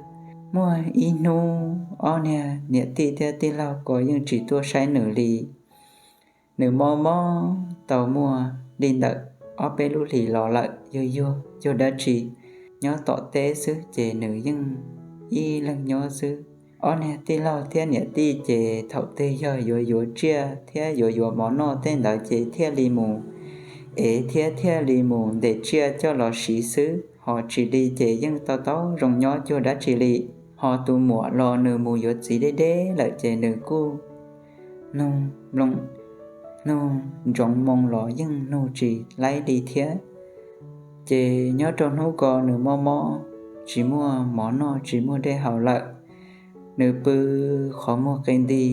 Muaj ib hnub ob niag niam tij thiab tij laug ko yeej tsis tuaj saib nws li. Nws mob mob tau muaj li ntawm ob peb lub hlis los lawm, yuag yuag cuag dab tsi, nyob tom teb xwb ces nws yeej ib leeg nyob xwb. Ob niag tij laug thiab niam tij ces thaum twg yog yuav yuav tsiaj thiab yuav yuav mov noj tej ntawd ces thiaj li mus ev thiab thiaj li mus ntes tsiaj coj los siv xwb, ho tsis li ces yeej tau tau zoo nyob cuag dab tsi li. Ho tus muam los nws mus yuav txiv deb deb lawm ces nws kuj nug nplooj, nug ntsoov moo los yeej nug tsis laib li thiab. Ces nyob rau hnub ko nws mob mob, tsis muaj mov noj tsis muaj dej haus lawm. Nws pw qhov muag qe nti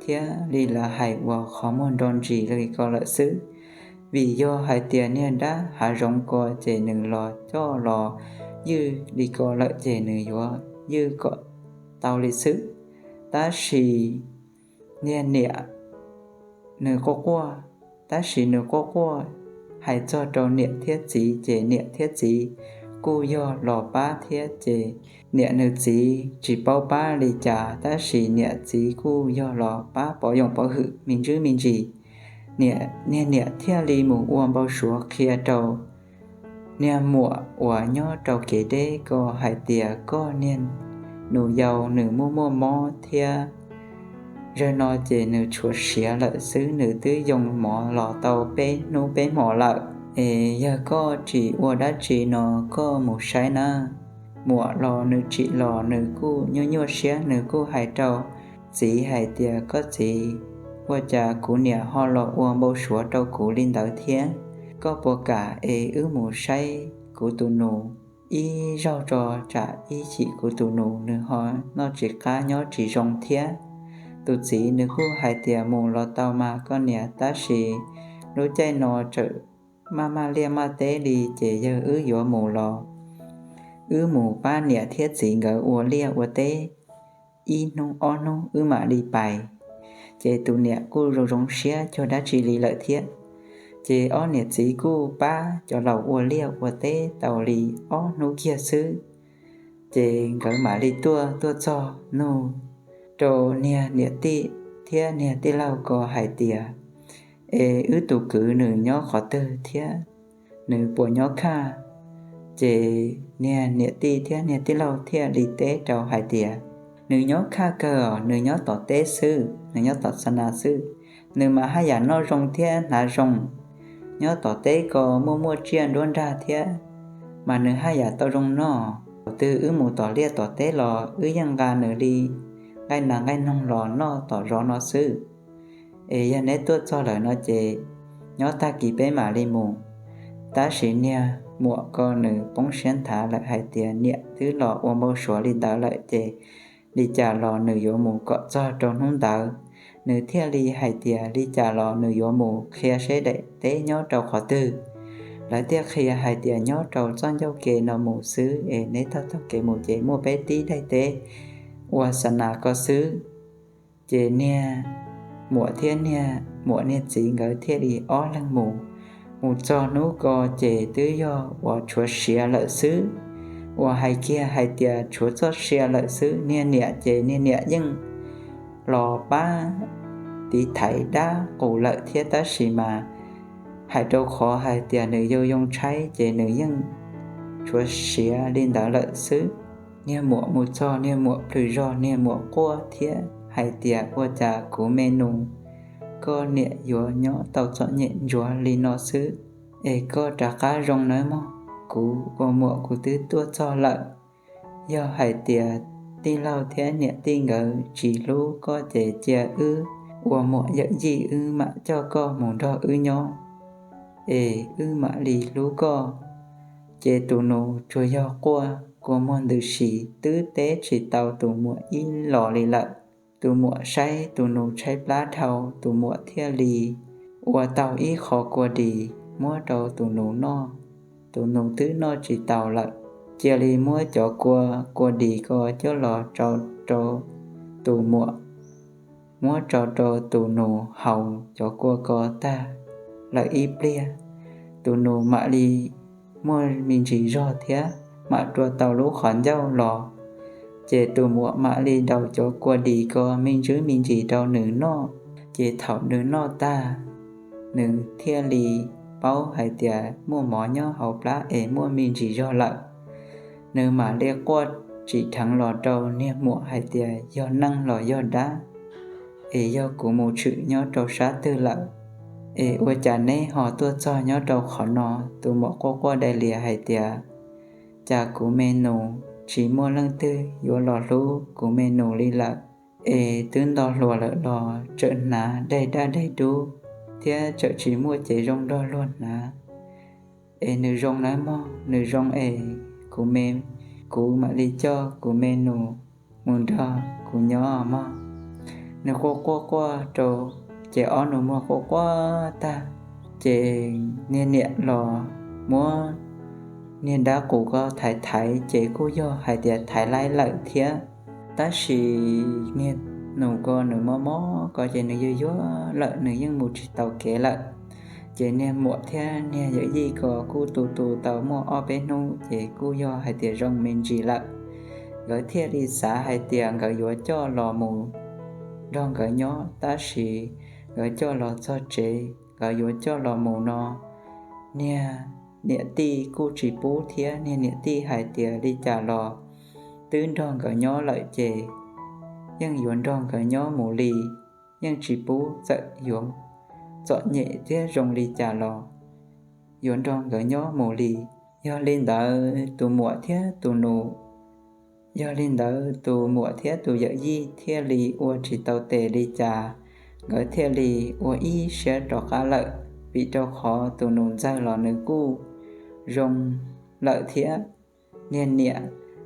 thiab li lawv hais uas qhov muag nro ntsis li ko lawm xwb. Vim yog hais tias niag dab hav zoov ko ces nws los coj los ywj li ko lawm ces nws yuav ywj kom tau li xwb. Tab sis niag niam nws quaj quaj, tab sis nws quaj quaj hais txog rau niam thiab txiv ces niam thiab txiv kuj yog los pab thiab ces niam nws txiv tsis paub pab li cas tab sis niam txiv kuj yog los pab pov yoom pov hwm me ntsis me ntsis. Niag niam thiaj li mus ua npau suav qhia rau niag muam uas nyob rau kev deb ko hais tias koj niag nus yau nws muaj muaj mob thiab, zaum no ces nws tshuav siav lawm xwb, nws twb yoo mov los tau peb hnub peb hmo lawm. Es yog koj tsis ua dab tsi no koj mus saib na. Muam los nws tsim los nws kuj nyuaj nyuaj siab, nws kuj hais rau txiv hais tias koj txiv, Ua cas kuv niam ho los ua npau suav rau kuv li ntawd thiab? Koj puas kam es wb mus saib kuv tus nus ib zaug tso, tsam ib chim kuv tus nus nws ho noj tsis qab nyob tsis zoo thiab. Tus txiv nws kuj hais tias mus los tau mas koj niam, tab sis lub caij no tseem maj maj liaj maj teb li, ces yog wb yuav mus los wb mus pab niam thiab txiv nkawd ua liaj ua teb ib hnub ob hnub wb mam li pais. Ces tus niam kuj zoo zoo siab cuag dab tsi li lawm thiab. Ces ob niam txiv kuj pab cov laus ua liaj ua teb tau li ob hnub kiag xwb, ces nkawd mam li tuaj, tuaj txog nug rau niag niam tij thiab niag tij laug ko hais tias, es wb tus kwv nws nyob qhov twg thiab nws puas nyob khaj? Ces niag niam tij thiab niag tij laug thiaj li teb rau hais tias, nws nyob khaj kawg os, nws nyob tom teb xwb, nws nyob tom xa nas xwb. Nws mas haj yam noj zoo thiab hnav zoo, nyob tom teb ko muaj muaj tsiaj nruab nrag thiab, mas nws haj yam tau zoo noj. Thaum twg wb mus tom liaj tom teb los wb yeej nqa nws li nqaij nas nqaij noog los noj tom zos no xwb. Es yog neb tuaj txog lawm no ces nyob tag kis peb mam li mus. Tab sis niag muam ko nws poob siab nthav lawm hais tias niam twb los ua npau suav li ntawd lawm ces li cas los nws yuav mus kom txog rau hnub ntawd. Nws thiaj li hais tias li cas los nws yuav mus qhia seb daim teb nyob rau qhov twg. Lawv thiaj qhia hais tias nyob rau txoj ncauj ke no mus xwb es neb taug taug kev mus ces muaj peb tib daim teb ua xa nas ko xwb. Ces niag muam thiab niag muam niag txiv nkawd thiaj li ob leeg mus. Mus txog hnub ko ces twb yog uas tshuav siav lawm xwb. Uas hais kiag hais tias tshuav txoj sia lawm xwb, niag niam ces niag niam yeej los pab tiv thaiv dab qus lawm thiab, tab sis mas hais rau qhov hais tias nws yoo yoo tshaib ces nws yeej tshuav siav li ntawd lawm xwb. Niag muam mus txog niag muam plhws zog, niag muam quaj thiab hais tias, ua cas kuv me nus, koj niam yuav nyob tau txom nyem ntsuav li no xwb, es koj rov qab zoo nawb mog. Kuv ua muam kuv twb tuaj txog lawm. Yog hais tias tij laug thiab niam tij nkawd tsis hlub koj ces cia wb ua muam yawm yij wb mam coj koj mus nrog wb nyob, es wb mam li hlub koj. Ces tus nus tsuas yog quaj kua muag ntws si, twb teb tsis tau tus muam ib los li lawm. Tus muam saib tus nus tshaib plab dhau, tus muam thiaj li ua tau ib qho kua dis muab rau tus nus noj. Tus nus twb noj tsis taus lawm, cia li muab cov kua, kua dis ko coj los tso rau tus muam, muab tso rau tus nus haus cov kua ko tag lawm ib pliag, tus nus mam li muaj me ntsis zog thiab mam rua tau lub qhov ncauj los. Ces tus muam mam li daus cov kua dis ko me ntsis me ntsis rau nws noj. Ces thaum nws noj tag, nws thiaj li paub hais tias muaj mov nyob hauv plab es muaj me ntsis zog lawm. Nws mam li quaj tsim dheev los rau niag muam hais tias, yog neeg los yog dab, es yog kuv mus tshwm nyob rau sab twg lawm, es ua cas neb ho tuaj txog nyob rau qhov no? Tus muam quaj quaj dai lias hais tias, cas kuv me nus tsis muaj leej twg yuav los hlub kuv me nus li lawm, es twb nto hluas lawm los tseem hnav daig daj daig dub, thiab tseem tsis muaj cev zoo nrog luag hnav. Es nws zoo nawb mog, nws zoo es kuv me, kuv mam li coj kuv me nus mus nrog kuv nyob mog. Nws quaj quaj quaj rau, ces ob nus muag quaj quaj tag, ces niag niam los muab niag dab qus ko thaiv thaiv, ces kuj yog hais tias thaiv laib lawm thiab. Tab sis niag nus ko nws mob mob ko ces nws yuag yuag lawm, nws yeej mus tsis tau kev lawm. Ces niag muam thiab niag yawm yij ko kuj tu tu tau muaj ob peb hnub, ces kuj yog hais tias zoo me ntsis lawm. Nkawd thiaj li xav hais tias nkawd yuav coj los mus nrog nkawd nyob, tab sis nkawd coj los txog tsev, nkawd yuav coj los mus no, niag niam tij kuj tsis pub thiab. Niag niam tij hais tias li cas los twb nrog nkawd nyob lawm ces yeej yuav nrog nkawd nyob mus li, yeej tsis pub txawm yuav txom nyem thiab zoo li cas los yuav nrog nkawd nyob mus li. Yog li ntawd tus muam thiab tus nus, yog li ntawd tus muam thiab tus yawm yij thiaj li ua tsis tau tes li cas, nkawd thiaj li ua ib siab rov qab lawm, vim rau qhov tus nus ntxawg los nws kuj zoo lawm thiab. Niag niam,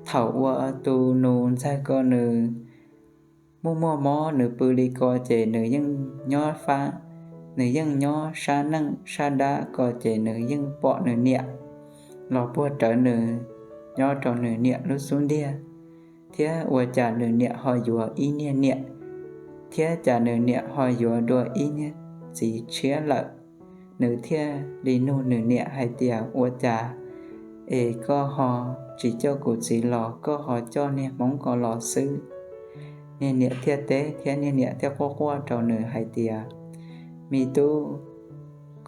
thaum uas tus nus ntxawg ko nws muaj muaj mob nws pw li ko ces nws yeej nyob fab, nws yeej nyob sab neej sab dab ko ces nws yeej pom nws niam los puag rawv nws nyob rau nws niam lub xub ntiag, thiab ua cas nws niam ho yuav ib niag niam, thiab cas nws niam ho yuav dua ib niag txiv tshiab lawm. Nws thiaj li nug nws niam hais tias, ua cas es koj ho tsis coj kuv txiv los, koj ho coj niag hmoob ko los xwb? Niag niam thiaj teb thiab niag niam thiaj quaj quaj rau nws hais tias, me tub,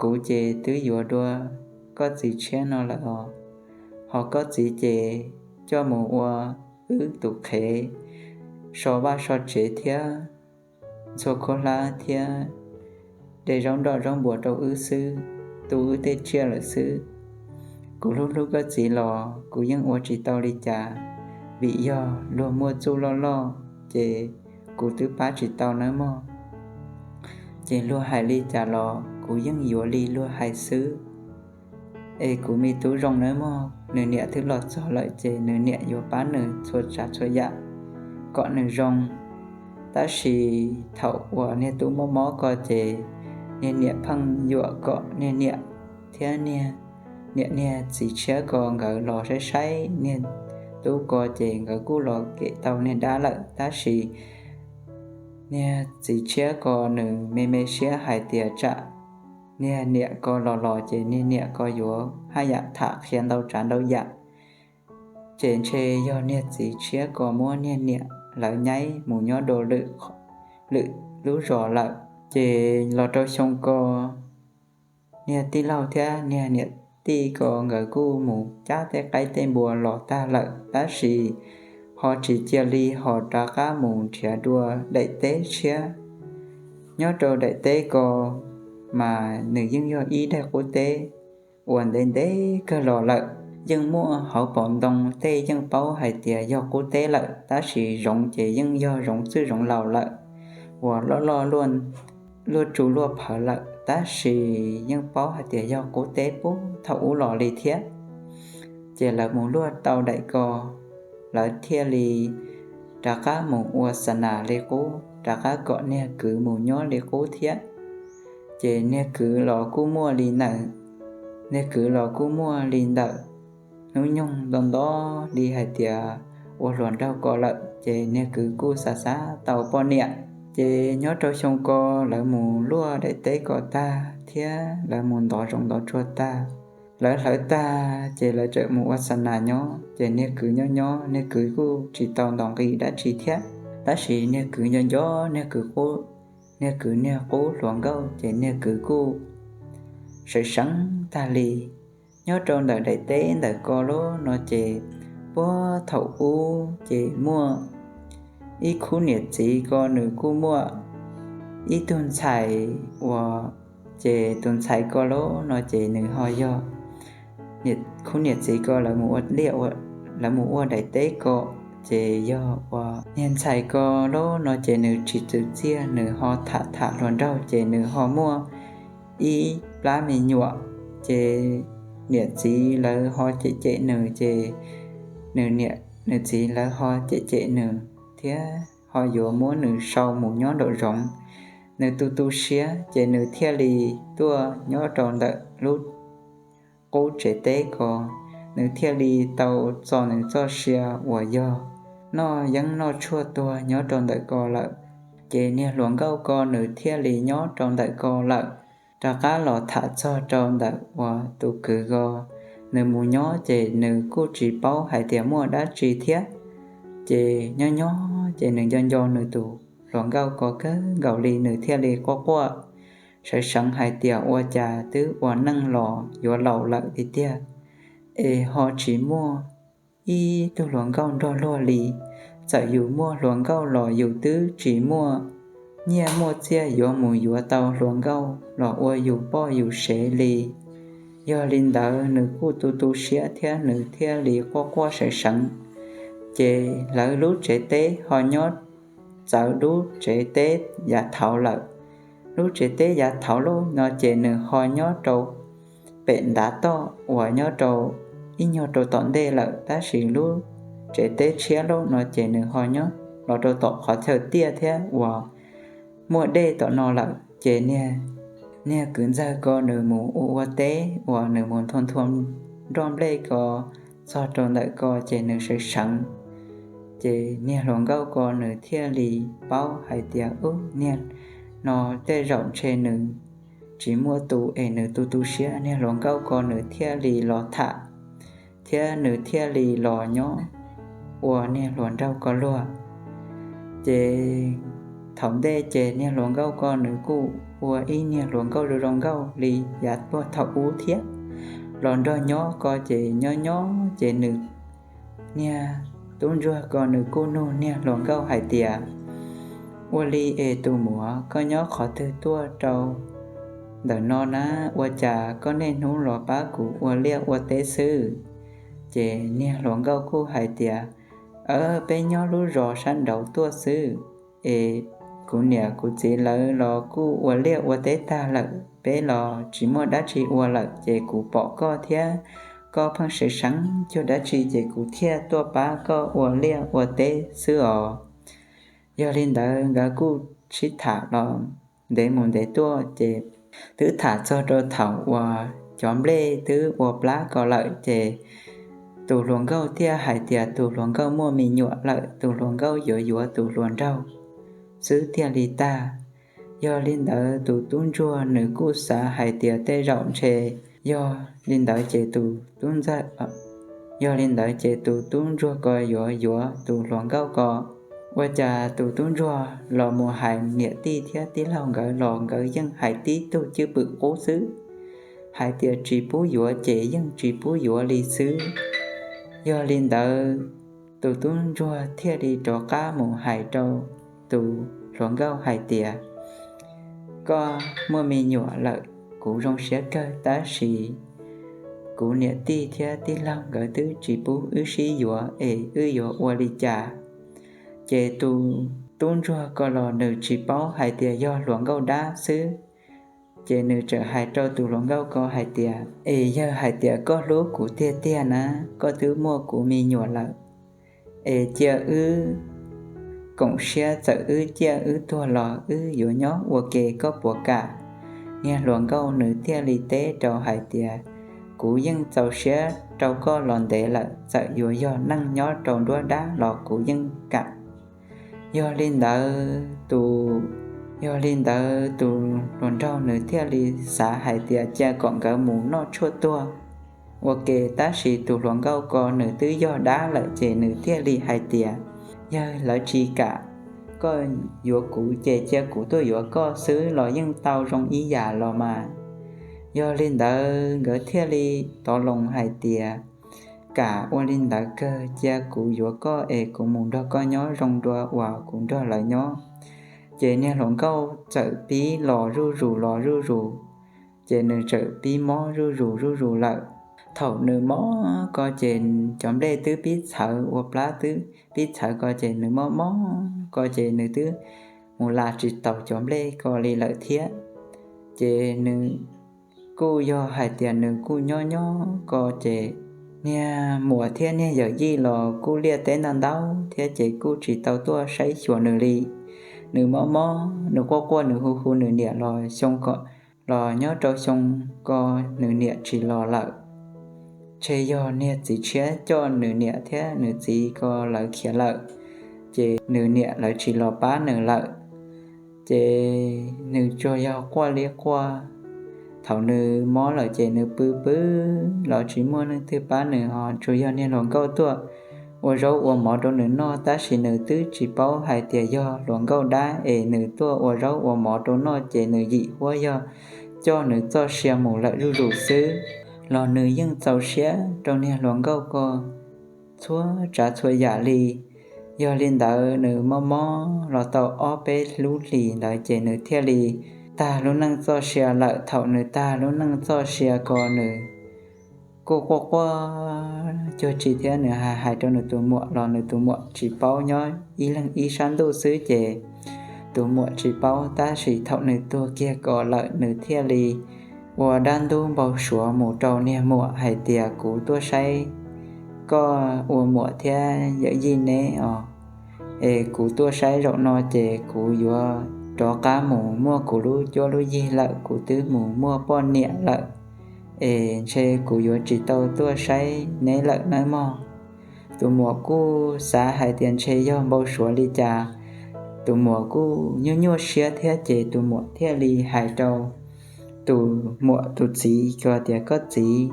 kuv ces twb yuav dua koj txiv tshiab no lawm os, ho koj txiv ces coj mus ua wb tus qhev so vaj so tsev thiab ntxhua khaub hlab thiab de zaub nroj zaub npua rau wb xwb, tu wb tej tsiaj lawm xwb. Kuv hlub hlub koj txiv los kuv yeej ua tsis tau li cas, vim yog luag muaj txuj loj loj ces kuv twb pab tsis tau nawb mog. Ces luag hais li cas los kuv yeej yuav li luag hais xwb. Es kuv me tub zoo nawb mog, nws niam twb los txog lawm ces nws niam yuav pab nws txhua tsav txhua yam kom nws zoo. Tab sis thaum uas niag tub mob mob ko ces niag niam pheej yuam kom niag niam thiab niag niam niag txiv tshiab ko nkawd los saib saib niag tub ko ces nkawd kuj los kem tau niag dab lawm. Tab sis niag txiv tshiab ko nws me me siab hais tias tsam niag niam ko los los ces niag niam ko yuav haj yam tham qhia ntau tsav ntau yam, ces ntshe yog niag txiv tshiab ko muab niag niam lawv nyaib mus nyob dua lwm lub zos lawm. Ces los rau xyoo ko niag tij laug thiab niag niam tij ko nkawd kuj mus cab tej qaib tej npua los tag lawm, tab sis ho tsis cia li ho rov qab mus nrhiav dua daim teb tshiab. Nyob rau daim teb ko mas nws yeej yog ib daim qub teb uas ntev ntev kawg los lawm. Yeej muaj hauv paus ntoo tej yeej paub hais tias yog qub teb lawm, tab sis zoov ces yeej yog zoov txwj zoov laus lawm, uas loj loj luaj tsu luaj phawv lawm, tab sis yeej paub hais tias yog qub teb puag thaum ub los li thiab. Ces lawv mus luaj tau daim ko, lawv thiaj li rov qab mus ua xa nas li qub, rov qab kom niag kwv mus nyob li qub thiab. Ces niag kwv los kuj muaj li na, niag kwv los kuj muaj li ntawm hnub nyoog nto nto li hais tias ua hluas nraug ko lawm, ces niag kwv kuj xav xav tau poj niam. Ces nyob rau xyoo ko lawv mus luaj daim teb ko tag thiab lawv mus ntov zoov ntov tsuag tag, lawv hlawv tag ces lawv txawm mus ua xa nas nyob. Ces niag kwv nyob nyob, niag kwv kuj tsis tau ntaus nqi dab tsi thiab, tab sis niag kwv nco nco niag kwv qub, niag kwv niag qub hluas nkauj ces niag kwv kuj sawv seev tag li. Nyob rau ntawm daim teb ntawm ko lauj no ces puag thaum ub ces muaj ib khub niam txiv ko nws kuj muaj ib tug ntxhais uas, ces tus ntxhais ko lauj no ces nws ho yog khub niam txiv ko lawv mus ua liaj, lawv mus ua daim teb ko, ces yog uas niag ntxhais ko lauj no ces nws tsis txwv txiaj, nws ho tham tham hluas nraug ces nws ho muaj ib plab me nyuam, ces niam txiv lawv ho cem cem nws, ces nws niam nws txiv lawv ho cem cem nws thiab ho yuav muab nws sau mus nyob nraum zoov. Nws tu tu siab ces nws thiaj li tuaj nyob rau ntawm lub qub tsev teb ko, nws thiaj li tau txo nws txoj sia uas yog noj yeeb noj tshuaj tuag nyob rau ntawm ko lawm. Ces niag hluas nkauj ko nws thiaj li nyob rau ntawm ko lawm, rov qab los tham txog rau ntawm uas tus kwv ko, nws mus nyob ces nws kuj tsis paub hais tias muaj dab tsi thiab. Ces nyob nyob ces nws nco nco nws tus hluas nkauj ko kawg nkaus li, nws thiaj li quaj quaj sawv seev hais tias ua cas twb ua neej los yuav laus lawm li tiag es ho tsis muaj ib tug hluas nkauj nrog luag li. Txawm yus muaj hluas nkauj los yus twb tsis muaj nyiaj muaj txiaj yuav mus yuav tau hluas nkauj los ua yus poj yus sev li. Yog li ntawd nws kuj tu tu siab thiab nws thiaj li quaj quaj sawv seev. Ces lawv lub tsev teb ho nyob txawv lub tsev teb yav thaud lawm. Lub tsev teb yav thaud loj no ces nws ho nyob rau pem ntav toj uas nyob rau ib nyuag rau tom ntej lawm, tab sis lub tsev teb tshiab loj no ces nws ho nyob los rau tom qhov chaw tiaj thiab uas muaj dej tom no lawm. Ces niag kwv ntxawg ko nws mus ua ua teb uas nws mus nthua nthua nroj nplej ko txog rau ntawm ko ces nws sawv seev. Ces niag hluas nkauj ko nws thiaj li paub hais tias, Ub, niag no tej zaum ntshe nws tsis muaj tus es nws tu tu siab. Niag hluas nkauj ko nws thiaj li los tham thiab nws thiaj li los nyob ua niag hluas nraug ko luag. Ces thaum ntej ces niag hluas nkauj ko nws kuj ua ib niag hluas nkauj zoo zoo nkauj li yav tuaj thaum ub thiab, los nrog nyob ko ces nyob nyob ces nws, niag tub ntsuag ko nws kuj nug niag hluas nkauj hais tias, Ua li es tus muam, koj nyob qhov twg tuaj rau ntawm no na? Ua cas koj niaj hnub los pab kuv ua liaj ua teb xwb? Ces niag hluas nkauj kuj hais tias, Peb nyob lub zos sab nraud tuaj xwb, es kuv niam kuv txiv lawv los kuj ua liaj ua teb tag lawm, peb los tsis muaj dab tsi ua lawm, ces kuv pom koj thiab koj pheej sawv seev cuag dab tsi ces kuv thiaj tuaj pab koj ua liaj ua teb xwb os. Yog li ntawd nkawd kuj sib tham los ntev mus ntev tuaj ces twb tham txog rau thaum uas cov nplej twb ua plab ko lawm ces tus hluas nkauj thiaj hais tias tus hluas nkauj muaj me nyuam lawm, tus hluas nkauj yuav yuav tus hluas nraug xwb thiaj li tag. Yog li ntawd tus tub ntsuag nws kuj xav hais tias tej zaum ntshe yog li ntawd ces tus tub ntxawg, yog li ntawd ces tus tub ntsuag ko yuav yuav tus hluas nkauj ko. Ua cas tus tub ntsuag los mus hais niam tij thiab tij laug nkawd los nkawd yeej hais tib tug cwj pwm qub xwb, hais tias tsis pub yuav ces yeej tsis pub yuav li xwb. Yog li ntawd tus tub ntsuag thiaj li rov qab mus hais rau tus hluas nkauj hais tias, Koj muaj me nyuam lawm, kuv zoo siab kawg, tab sis kuv niam tij thiab tij laug nkawd twb tsis pub wb sib yuav es wb yuav ua li cas? Ces tus tub ntsuag ko los nws tsis paub hais tias yog hluas nkauj dab xwb. Ces nws txawm hais rau tus hluas nkauj ko hais tias, Es yawg, hais tias koj hlub kuv tiag tiag na, koj twb muaj kuv me nyuam lawm, es cia wb koom siab, txawm wb ciaj wb tuag los wb yuav nyob ua ke, koj puas kam? Niag hluas nkauj nws thiaj li teb rau hais tias, Kuv yeej txaus siab rau koj los ntev lawm, txawm yuav yog neej nyob rau nruab dab los kuv yeej kam. Yog li ntawd tus, yog li ntawd tus hluas nraug nws thiaj li xav hais tias cia kom nkawd mus noj tshuaj tuag ua ke, tab sis tus hluas nkauj ko nws twb yog dab lawm ces nws thiaj li hais tias, Yawg, lawv tsis kam koj yuav kuv ces cia kuv tuaj yuav koj xwb los yeej tau zoo ib yam los mas. Yog li ntawd nkawd thiaj li tov loos hais tias, Kam, ua li ntawd kawg, cia kuv yuav koj es kuv mus nrog koj nyob zoo dua uas kuv nrog lawv nyob. Ces niag hluas nkauj txawm pib los zuj zus los zuj zus, ces nws txawm pib mob zuj zus zuj zus lawm. Thaum nws mob ko ces cov nplej twb pib txhawv, ua plab twb pib txhawv ko ces nws mob mob ko ces nws twb mus las tsis taus cov nplej ko li lawm thiab. Ces nws kuj yog hais tias nws kuj nyob nyob ko ces niag muam thiab niag yawm yij los kuj liaj teb ntau ntau thiab ces kuj tsis tau tuaj saib xyuas nws li. Nws mob mob, nws quaj quaj, nws hu hu nws niam los xyoo ko, los nyob rau xyoo ko nws niam tsis los lawm. Ntshe yog niag txiv tshiab coj nws niam thiab nws txiv ko lawv khiav lawm, ces nws niam lawv tsis los pab nws lawm. Ces nws tsuas yog quaj li quaj. Thaum nws mob lawm ces nws pw pw los tsis muaj leej twg pab nws, ho tsuas yog niag hluas nkauj tuaj ua zaub ua mov rau nws noj, tab sis nws twb tsis paub hais tias yog hluas nkauj dab es nws tuaj ua zaub ua mov rau noj ces nws yim huab yog coj nws txoj sia mus lawm zuj zus xwb. Los nws yeej txaus siab rau niag hluas nkauj ko txhua tsav txhua yam li. Yog li ntawd nws mob mob los tau ob peb lub hlis ntawd ces nws thiaj li tag lub neej txoj sia lawm. Thaum nws tag lub neej txoj sia ko nws kuj quaj quaj cuag tsi thiab nws hais hais rau nws tus muam los nws tus muam tsis paub, nyob ib leeg ib sab ntuj xwb ces Tus muam tsis paub, tab sis thaum nws tuag kiag ko lawm nws thiaj li ua dab ntub npau suav mus rau niag muam hais tias, kuv tuaj saib koj ua muam thiab yawm yij neb os, es kuv tuaj saib zaum no ces kuv yuav rov qab mus muaj kuv lub cuab lub yig lawm, kuv twb mus muaj poj niam lawm, es ntshe kuv yuav tsis tau tuaj saib neb lawm nawb mog. Tus muam kuj xav hais tias ntshe yog npau suav li cas, tus muam kuj nyuaj nyuaj siab thiab ces tus muam thiaj li hais rau tus muam tus txiv ko tias, koj txiv,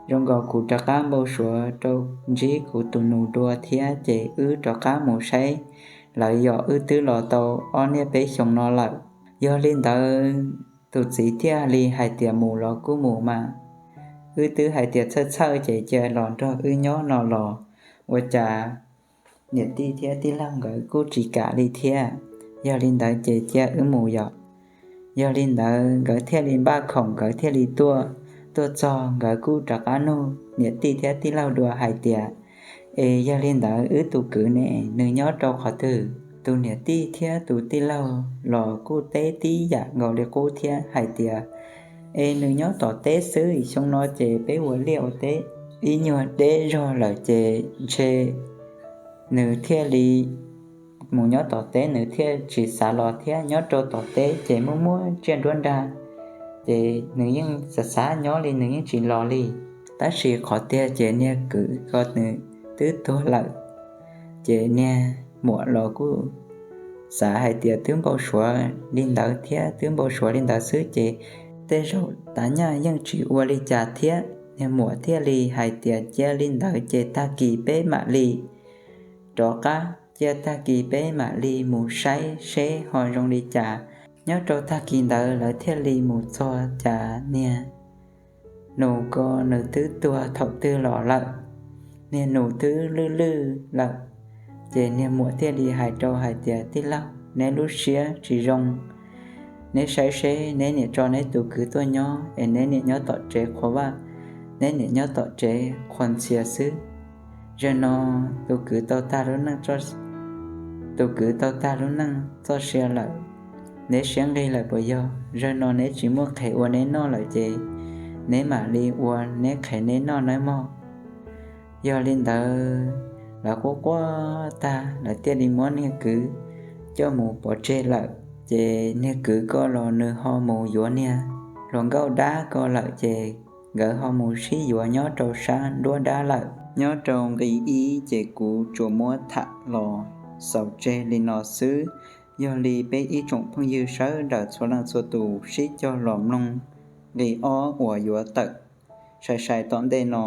zoo nkaus kuv rov qab npau suav rau ntsib kuv tus nus dua thiab ces wb rov qab mus saib lawv, yog wb twb los tau ob niaj peb xyoo no lawm. Yog li ntawd tus txiv thiaj li hais tias mus los kuj mus mas, wb twb hais tias txhawj txhawj ces cia los nrog wb nyob no los ua cas niam tij thiab tij laug nkawd kuj tsis kam li thiab. Yog li ntawd ces cia wb mus yom. Yog li ntawd nkawd thiaj li npaj khoom, nkawd thiaj li tuaj. Tuaj txog nkawd kuj rov qab nug niam tij thiab tij laug dua hais tias, es yog li ntawd wb tus kwv ne, nws nyob rau qhov twg? Tus niam tij thiab tus tij laug los kuj teb tib yam nkaus li qub thiab hais tias, es nws nyob tom teb xwb, xyoo no ces peb ua liaj ua teb ib nyuag deb zog lawm ces ntshe nws thiaj li mus nyob tom teb, nws thiaj tsis xav los thiab. Nyob rau tom teb ces muaj muaj tsiaj nruab nrag, ces nws yeej xav xav nyob li, nws yeej tsis los li. Tab sis qhov tiag ces niag kwv ko nws twb tuag lawm, ces niag muam los kuj xav hais tias twb npau suav li ntawd thiab, twb npau suav li ntawd xwb ces tej zaum tav nyaj yeej tsis ua li cas thiab. Niag muam thiaj li hais tias cia li ntawd ces tag kis peb mam li rov qab, cia tag kis peb mam li mus saib seb ho zoo li cas. Nyob rau tag kis ntawd lawv thiaj li mus txog cas niag nus ko nws twb tuag thaum twg los lawm, niag nus twb lwj lwj lawm. Ces niag muam thiaj li hais rau hais tias, tij laug, neb lub siab tsis zoo, neb saib seb neb niam tso neb tus kwv tuaj nyob es neb niam nyob tom tsev qhuas vaj, neb niam nyob tom tsev qhuas ntxhias xwb. Zaum no tus kwv tau tag lub neej, tus kwv tau tag lub neej txoj sia lawm, neb siab nqig lawm puas yog? Zaum no neb tsis muaj qhev ua neb noj lawm ces neb mam li ua neb qhev neb noj nawb mog. Yog li ntawd lawv quaj quaj tag lawv thiaj li muab niag kwv coj mus pov tseg lawm. Ces niag kwv ko los nws ho mus yuav niag hluas nkauj dab ko lawm ces nkawd ho mus sib yuav nyob rau sab nruab dab lawm. Nyob rau nqi ib ces kuv tsuas muab tham los xaus tseg li no xwb. Yog li peb ib tsoom phooj ywg sawv daws txhua leej txhua tus sib cog los mloog nqi ob uas yuav tawm sai sai tom ntej no.